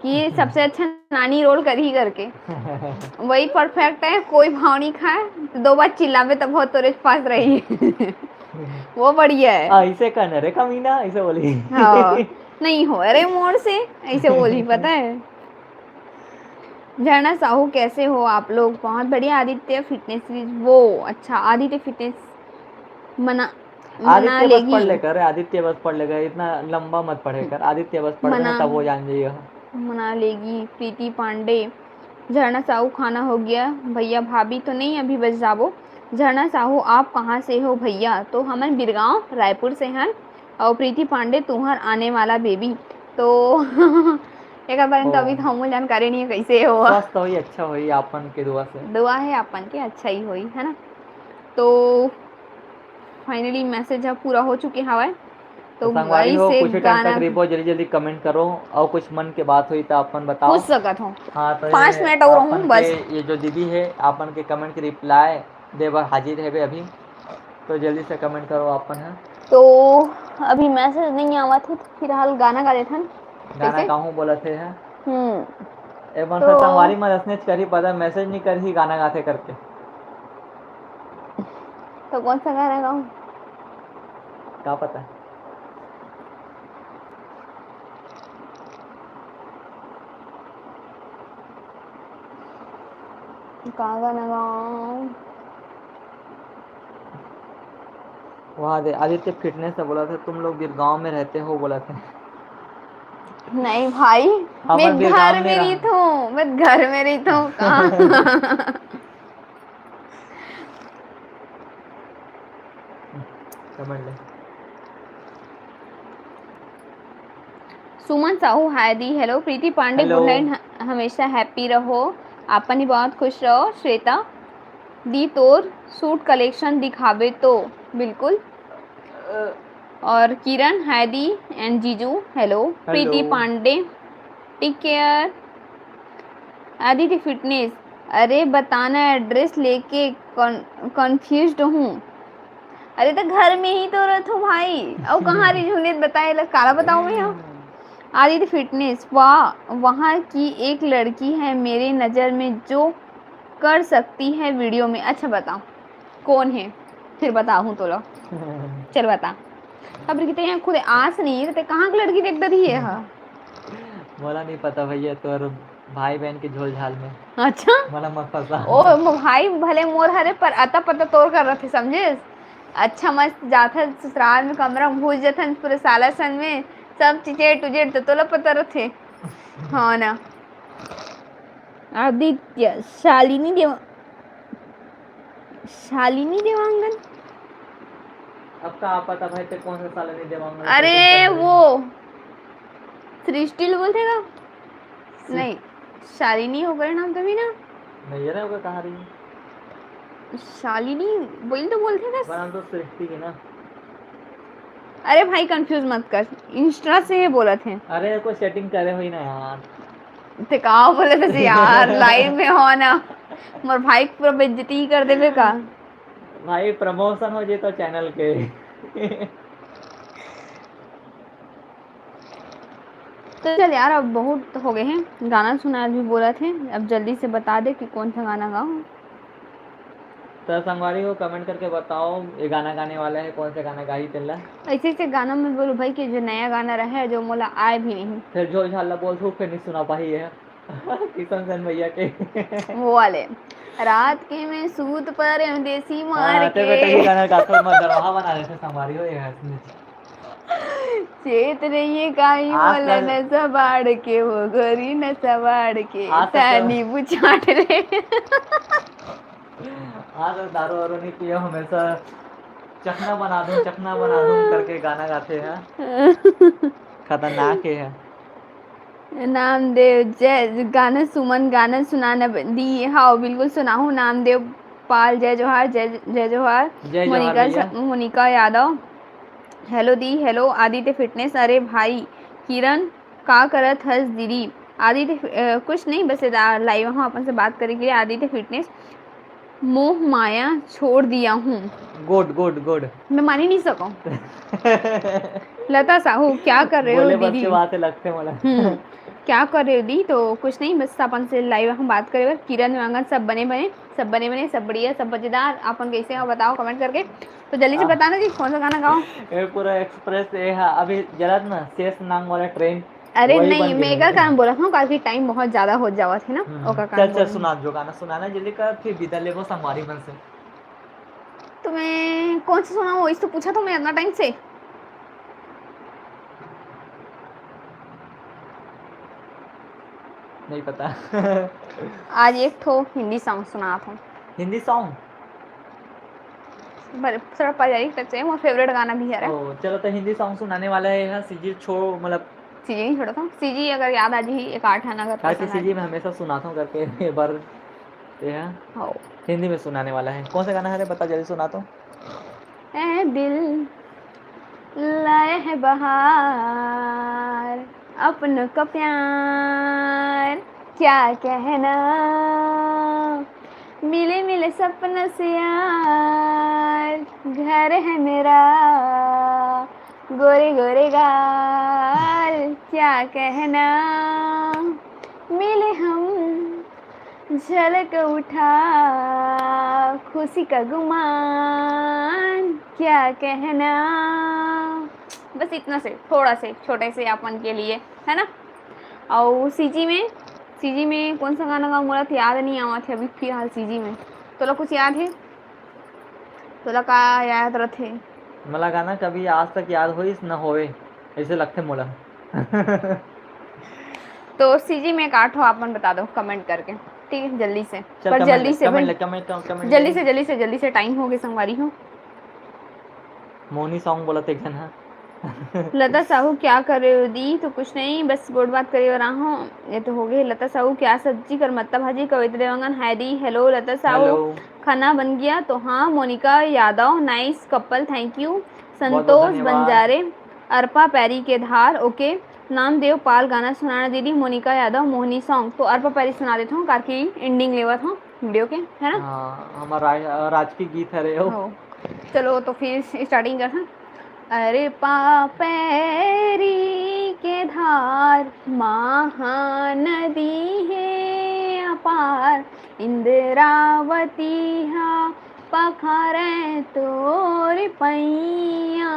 कि सबसे अच्छा नानी रोल करही करके। वही परफेक्ट है, कोई भाव नहीं खाए तो दो बार चिल्लावे तब बहुत तोरे पास रही। वो बढ़िया है। हाँ, इसे कहना रे कमीना, इसे बोली। हाँ, नहीं हो अरे मोर से, ऐसे बोली पता है। झरना साहू, कैसे हो आप लोग? बहुत बढ़िया। आदित्य फिटनेस सीरीज, वो अच्छा, आदित्य फिटनेस मना मना आदित्य बस पढ़ लेगी। लेकर, आदित्य बस पढ़ लेकर, इतना लंबा मत पढ़े कर। आदित्य बस पढ़ लेना, मना तब वो जान जाइए। मना लेगी प्रीति पांडे। झरना साहू, खाना हो गया भैया? भाभी तो नहीं, अभी बस जाबो। झरना साहू, आप कहाँ से हो भैया? तो हमन बिरगांव रायपुर से हन। और प्रीति पांडे, तुहर आने वाला बेबी। तो एक बार ओ। कभी तो हमको जानकारी नहीं है कैसे हो। स्वस्थ होई, अच्छा होई आपन के दुआ से। दुआ है आपन के अच्छा ही होई, है ना? तो फाइनली मैसेज ह पूरा हो चुके हवय। तो तो संगवारी हो, कुछ टाइम तक रिबो, जल्दी जल्दी कमेंट करो और कुछ मन के बात होई तो अपन बताओ। पूछ सकत हो। हाँ, तो पाँच ये मिनट और अपन हूँ बस। के, ये जो दीदी है, अपन के कमेंट के रिप्लाई देबर हाजिर हेबे अभी, तो जल्दी से कमेंट करो अपन ह। तो अभी मैसेज नहीं आवत है, तो फिलहाल गाना गा लेथन। गाना कैसे? गाहूँ बोलत हे ह। हम्म। ए मन तो से संगवारी मन असनेच करही, पता मैसेज नहीं करही, गाना गाथे करके। तो कौन सा गाना गाऊं? का पता। का गाना गाऊं? वहाँ दे, आदित्य फिटनेस से बोला था, "तुम लोग गिरगांव में रहते हो?" बोला था। नहीं भाई, मैं घर में रहता हूँ, मैं घर में रहता हूँ, कहाँ? समझ ले। सुमन साहू, हाय दी, हेलो। प्रीति पांडे, हेलो। गुड नाइट, ह-, हमेशा हैप्पी रहो, आपन ही बहुत खुश रहो। श्वेता दी, तोर सूट कलेक्शन दिखाबे तो। बिल्कुल। और किरण, हाय दी and जीजू, हेलो। प्रीति हेलो। पांडे, टेक केयर। आदित्य फिटनेस, अरे बताना एड्रेस लेके कन-, कन्फ्यूज्ड हूँ। अरे तो घर में ही तो रहथो भाई, अउ कहाँ रिझुनित बताए ला, काला बताऊँ मैं यहाँ? आदित्य फिटनेस, वाह, वहाँ की एक लड़की है मेरे नज़र में जो कर सकती है वीडियो में। अच्छा बताओ कौन है, फिर बताहूँ तोला। चल बता। अब रिकिते यहाँ खुद आस नहीं है, तो कहाँ की लड़की देख डरी है? हाँ। मोला नहीं पता भैया, तोर भाई बहन के झोलझाल में। अच्छा? मोला मत फंसा। ओ, मो भाई भले मोर हरे, पर अता पता तोर कर रथे, समझे? अच्छा मस्त जाथन ससुराल में, कमरा में घुस जाथन पूरे साला सन में, सब चीजें A to Z तो तोला पता रथे। हाँ ना? आदित्य, शालिनी देवा-, शालिनी देवांगन? अब का पता भाई, ते कौन सा शालिनी देवांगन अरे, वो सृष्टि ल बोलथे का? नहीं, शालिनी ओकर नाम तभी ना। नहीं, ये ना ओकर कहा रही। शालिनी बोल तो बोलथे का? पर नाम तो सृष्टि है ना। अरे भाई, कंफ्यूज मत कर, इंस्टा से ही बोलत है। अरे, कोई सेटिंग करे हुई ना यार। ते का बोले थे यार, लाइव में हो ना, मोर भाई के पूरा बेइज्जती ही कर देबे का? भाई, प्रमोशन हो जे तो चैनल के। तो चल यार, अब बहुत हो गए हैं, गाना सुना भी बोला थे, अब जल्दी से बता दे कि कौन सा गाना गाऊं। तो संगवारी हो, कमेंट करके बताओ ये गाना गाने वाला है, कौन से गाना गाही तेला। ऐसे ऐसे गाना में बोलू भाई कि जो नया गाना रहे, जो मोला आए भी नहीं। फिर झोल झाल ला बोल थू, फिर नहीं सुना पाही है। किशन सेन भैया के। वो वाले। रात के मैं सूत पर देसी मार हाँ, के। बेटा, ये गाना का तो मैं दरवाहा बना देते संगवारी हो, ये है इसमें। चेत रहिए काई आज मोला कल नशा बाढ़ के, वो गोरी नशा बाढ़ के, आज कल सैनी बुचाट रे। आज दारू वारू नहीं पियो, हमेशा चखना बना दूं, चखना बना दूं करके गाना गाते हैं। खतरनाक है। नामदेव जय गाना, सुमन गाना सुनाना ब-, दी। हाँ, बिल्कुल सुनाहूँ। नामदेव पाल जय जोहार, जय, जय जोहार। जय जोहार मोनिका भैया। स-, मोनिका यादव, हेलो दी, हेलो आदित्य फिटनेस। अरे भाई किरण, का करत हस दीदी? आदित्य फि-, अ, कुछ नहीं, बस एदा लाइव हूँ अपन से बात करे के लिए। आदित्य फिटनेस, मोह माया छोड़ दिया हूँ। गुड, गुड, गुड। मैं मान ही नहीं सकूँ। लता साहू, क्या कर रहे हो बोले बस दीदी? के बात है, लगते मोला। हम्म, क्या कर रहे हो दी? तो कुछ नहीं, बस अपन से लाइव हम बात करे बर। किरण वांगन, सब बने बने, सब बने बने, सब बढ़िया, सब मजेदार। अपन कैसे हो बताओ कमेंट करके। तो जल्दी से हाँ। बताना जी, कौन सा गाना गाओ? ये पूरा एक्सप्रेस ये है, अभी जलत ना शेष नांग वाला ट्रेन। अरे वही नहीं, बन मैं गया एकर है। कारण बोलत हूँ, काहे कि टाइम बहुत ज्यादा हो जावत है ना, हम्म। ओकर कारण चल, चल, बोलत हूँ। सुना जो गाना सुनाना जल्दी कर, फिर विदा लेबो संगवारी मन से। तो मैं कौन सा सुनाऊँ, वही तो पूछा था मैं इतना टाइम से। नहीं पता। आज एक ठो हिंदी सॉन्ग सुनात हूँ। हिंदी सॉन्ग? बड़े थोड़ा पारिवारिक type से, मोर favourite गाना भी हरे। ओ, चलो, तो हिंदी सॉन्ग सुनाने वाला है यहाँ सीजी छो-, मतलब सीजी नहीं छोड़ो तो, सीजी अगर याद आ जाही, एक आठ आना अगर काहे कि पसंद आ सीजी जाही। मैं हमेशा सुनाता हूँ करके, ये बार ये है। हाँ। हिंदी में सुनाने वाला है। कौन सा गाना है रे? बता, जल्दी सुना तो। ए दिल, लाया है बहार, अपनों का प्यार, क्या कहना, मिले मिले सपनों से यार, घर है मेरा, गोरे गोरे गाल, क्या कहना, मिले हम, झलक उठा खुशी का गुमान, क्या कहना। बस इतना से, थोड़ा से, छोटे से अपन के लिए, है ना। और सीजी में, सीजी में कौन सा गाना गाऊँ, मोला तो याद नहीं आवत है अभी फिलहाल सीजी में। तोला कुछ याद है? तोला का याद रथे? मोला गाना कभी आज तक याद होइस न होवे, ऐसे लगथे मोला। तो सीजी में काट हो, आप मन बता दो comment करके, ठीक है, जल्दी से। चल, पर comment जल्दी ले, से comment भाई। ले, comment, comment जल्दी ले। से, जल्दी से, जल्दी से, टाइम हो गए संगवारी हो। मोहनी सॉन्ग बोलत एक झन ह। लता साहू, क्या कर रहे हो दी? तो कुछ नहीं, बस गोठ बात करे बर आहूँ। ये तो हो गए लता साहू, क्या सब्जी कर मत्ता भाजी? कविता देवांगन, हाय दी, हेलो लता साहू। हेलो। खाना बन गया तो हाँ। Monika Yadav, nice couple, thank you। बहुत बहुत संतोष धन्यवाद। बंजारे, अरपा पैरी के धार, OK। नामदेव पाल, गाना सुनाना दीदी। मोनिका यादव, मोहनी सॉन्ग। तो अरपा पैरी सुना देता हूँ, कारकी ending लेवत हूँ video के, है ना? हाँ, हमारा राज-, राजकीय गीत है रे हो। हो। चलो, तो फिर starting करथन। अरपा पैरी के धार, महानदी हे अपार, इंद्रावती हा पखारे तोर पैया।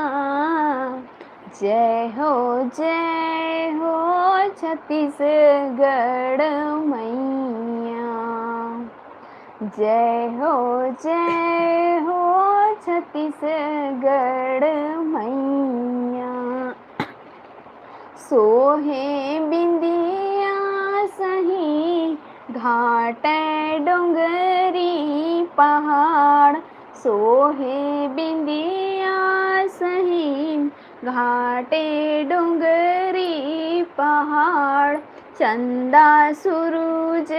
जय हो, जय हो छत्तीसगढ़ मैया। जय हो, जय हो छत्तीसगढ़ मैया। सोहे बिंदिया सही घाट डोंगरी पहाड़, सोहे बिंदिया सही घाटे डोंगरी पहाड़, चंदा सुरुज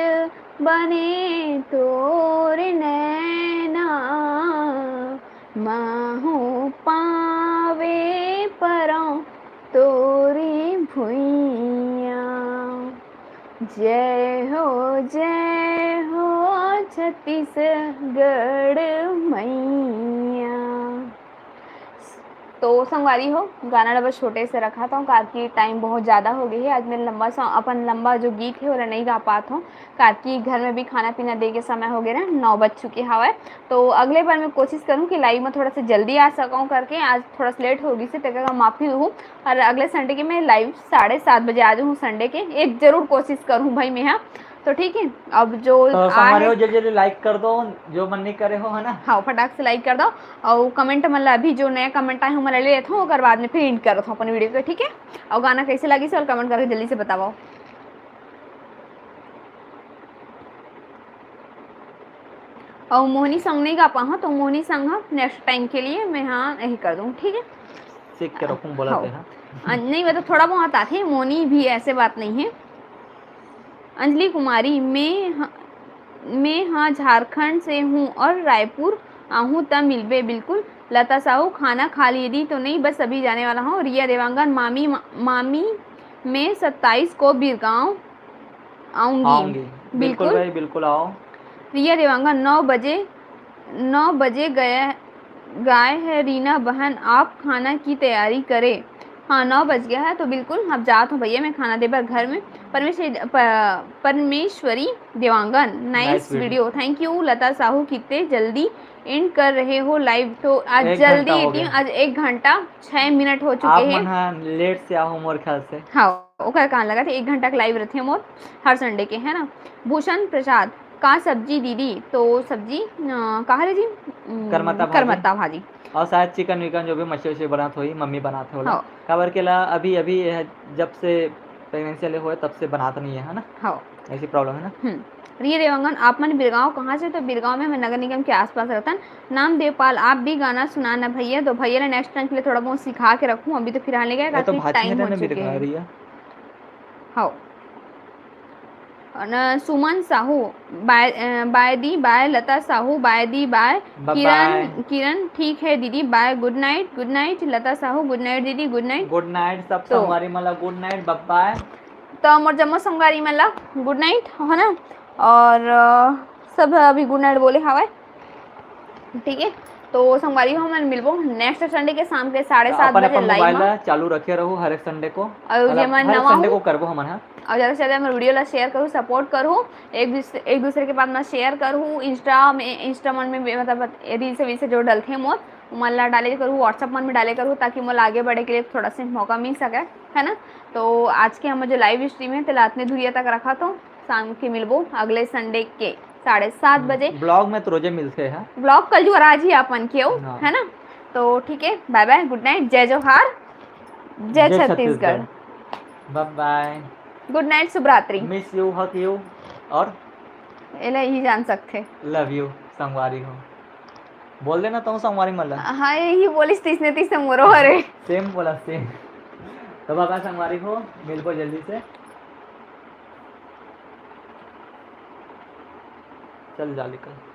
बने तोर नैना, महूँ पावे परौं तोरी भुइयाँ। जय हो, जय हो छत्तीसगढ़ मैया। तो संगवारी हो, गाना ला बस छोटे से रखत हँव, काबर कि टाइम बहुत ज़्यादा हो गे हे। आज मैं लंबा सा अपन लंबा जो गीत हे, ओला नइ गा पात हँव, काबर कि घर में भी खाना पीना दे के समय हो गे रहे, नौ बज चुके हवय। तो अगले बार मैं कोशिश करूँ कि लाइव में थोड़ा सा जल्दी आ सकूँ करके। आज थोड़ा सा लेट हो गिस हे, तेकर बर माफी हूँ। और अगले संडे के मैं लाइव साढ़े सात बजे आ जाऊँ, संडे के। ये जरूर कोशिश करूँ भाई मैं, हाँ। तो ठीक है, अब जो तो आ संगवारी हे हो, जल्दी जल्दी लाइक कर दो, जो मन नहीं करे हो, है ना? हाँ, फटाक से लाइक कर दो। और कमेंट मन ला, अभी जो नया कमेंट आए हे, ओमन ला ले लेत हँव, ओकर बाद में फिर एंड करत हँव अपन वीडियो के, ठीक है? और गाना कैसे लगिस हे, कमेंट करके जल्दी से बताओ। और मोहनी सॉन्ग नहीं गा पाहूँ, तो मोहनी सॉन्ग हम नेक्स्ट टाइम के लिए मैं, हाँ, यही कर दूँ, ठीक है? सीख के रखूँ बोला हाँ। थे, हाँ। अ, नहीं, मतलब, थोड़ा बहुत आथे, मोहनी भी, ऐसे बात नहीं है। अंजलि कुमारी, मैं ह-, मैं हाँ झारखंड से हूँ और रायपुर आहूँ त मिलबे बिल्कुल। लता साहू, खाना खा लिए दी तो नहीं, बस अभी जाने वाला हूँ। रिया देवांगन, मामी, मा-, मामी, मैं सत्ताईस को बीरगांव आऊंगी। आऊंगी। बिल्कुल बिल्कुल। भाई, बिल्कुल आओ। रिया देवांगन, नौ बजे, नौ बजे गए, गाय है रीना बहन, आप खाना की तैयारी करें। हाँ, नौ बज गया है, तो बिल्कुल अब जात हूँ भैया मैं खाना दे बर घर में। परमेश्वरी, प-, परमेश्वरी Dewangan, nice nice video। Video, thank you। लता साहू, कितने जल्दी एंड कर रहे हो लाइव, तो आज एक जल्दी घंटा हो एंडिंग, गया। आज एक घंटा छः मिनट हो चुके आप हैं। मन हा लेट से आओ मोर ख्याल से। हाँ, ओकर कान लगा थे, एक घंटा के लाइव रथे मोर हर संडे के, है ना। भूषण प्रसाद, का सब्जी दीदी? तो सब्जी, अ, का हरे जी? उम, करमत्ता भाजी। करमत्ता भाजी। और शायद चिकन विकन जो भी मछली उछली बनात होही, मम्मी बनात होही। हाँ। काबर के ला अभी, अभी यह जब से प्रेगनेंसी वाले होए तब से बनात नहीं है, है ना? हाँ। ऐसी प्रॉब्लम है ना? हम्म। रिया देवांगन, आप मन बिरगांव कहाँ से? तो बिरगांव में हम नगर निगम के आसपास रहतन। नामदेव पाल, आप भी गाना सुना ना भैया। तो भैया ला नेक्स्ट टाइम के लिए थोड़ा बहुत सिखा के रखूँ, अभी तो फिलहाल नहीं गया, ये तो काफी भाजी टाइम है हो ना चुके बिरगांव हैं। एरिया। हाँ। और न, सुमन साहू, बाय, अ, by the, bye Lata Sahu, by the, bye. Bye Kiran, bye। किरण, ठीक है दीदी, बाय, गुड नाइट, गुड नाइट लता साहू, गुड नाइट दीदी, गुड नाइट। गुड नाइट सब तो संगवारी मन ला, गुड नाइट, बाय बाय। तो मोर जम्मो संगवारी मन ला गुड नाइट, है ना? और, अ, सब अभी गुड नाइट बोले हवय, ठीक है? तो संगवारी हो, हमन मिलबो नेक्स्ट संडे के शाम के साढ़े तो सात अपन, बजे अपन लाइव मोबाइल में। ला चालू रखे रहू हर एक संडे को, और मतलब, जेमन हर एक नवा संडे हो, को करबो हमन, हाँ। और ज्यादा से ज्यादा हमर वीडियो ला शेयर करू, सपोर्ट करू, एक दूसरे, एक दूसरे के पास में शेयर करू, इंस्टा में, इंस्टा मन में भी, मतलब, रील से वील से जो डलथे मोर, ओमन ला डाले करू, WhatsApp मन में डाले करू, ताकि मोला आगे बढ़े के लिए थोड़ा से मौका मिल सके, है ना? तो आज के हमर जो लाइव स्ट्रीम है, तेला अतने दूरिया तक रखत हँव। शाम के मिलबो अगले संडे के साढ़े सात हम्म, बजे। ब्लॉग में तो रोजे मिलते हैं। ब्लॉग कल जुगाड़ आज ही अपन के हो, हाँ। है ना? तो ठीक है, बाय बाय, गुड नाइट, जय जोहार, जय जय छत्तीसगढ़। छत्तीसगढ़। बाय बाय। गुड नाइट, शुभ रात्रि। Miss you, hug you, और एला ही जान सकथे। Love you, संगवारी हो। बोल देना तो संगवारी मन ला। हाँ, यही बोलिस, तीसने तीसने मोरो हरे। सेम बोला, सेम। तो बाय बाय संगवारी हो, मिलबो जल्दी से। चल जा निकल।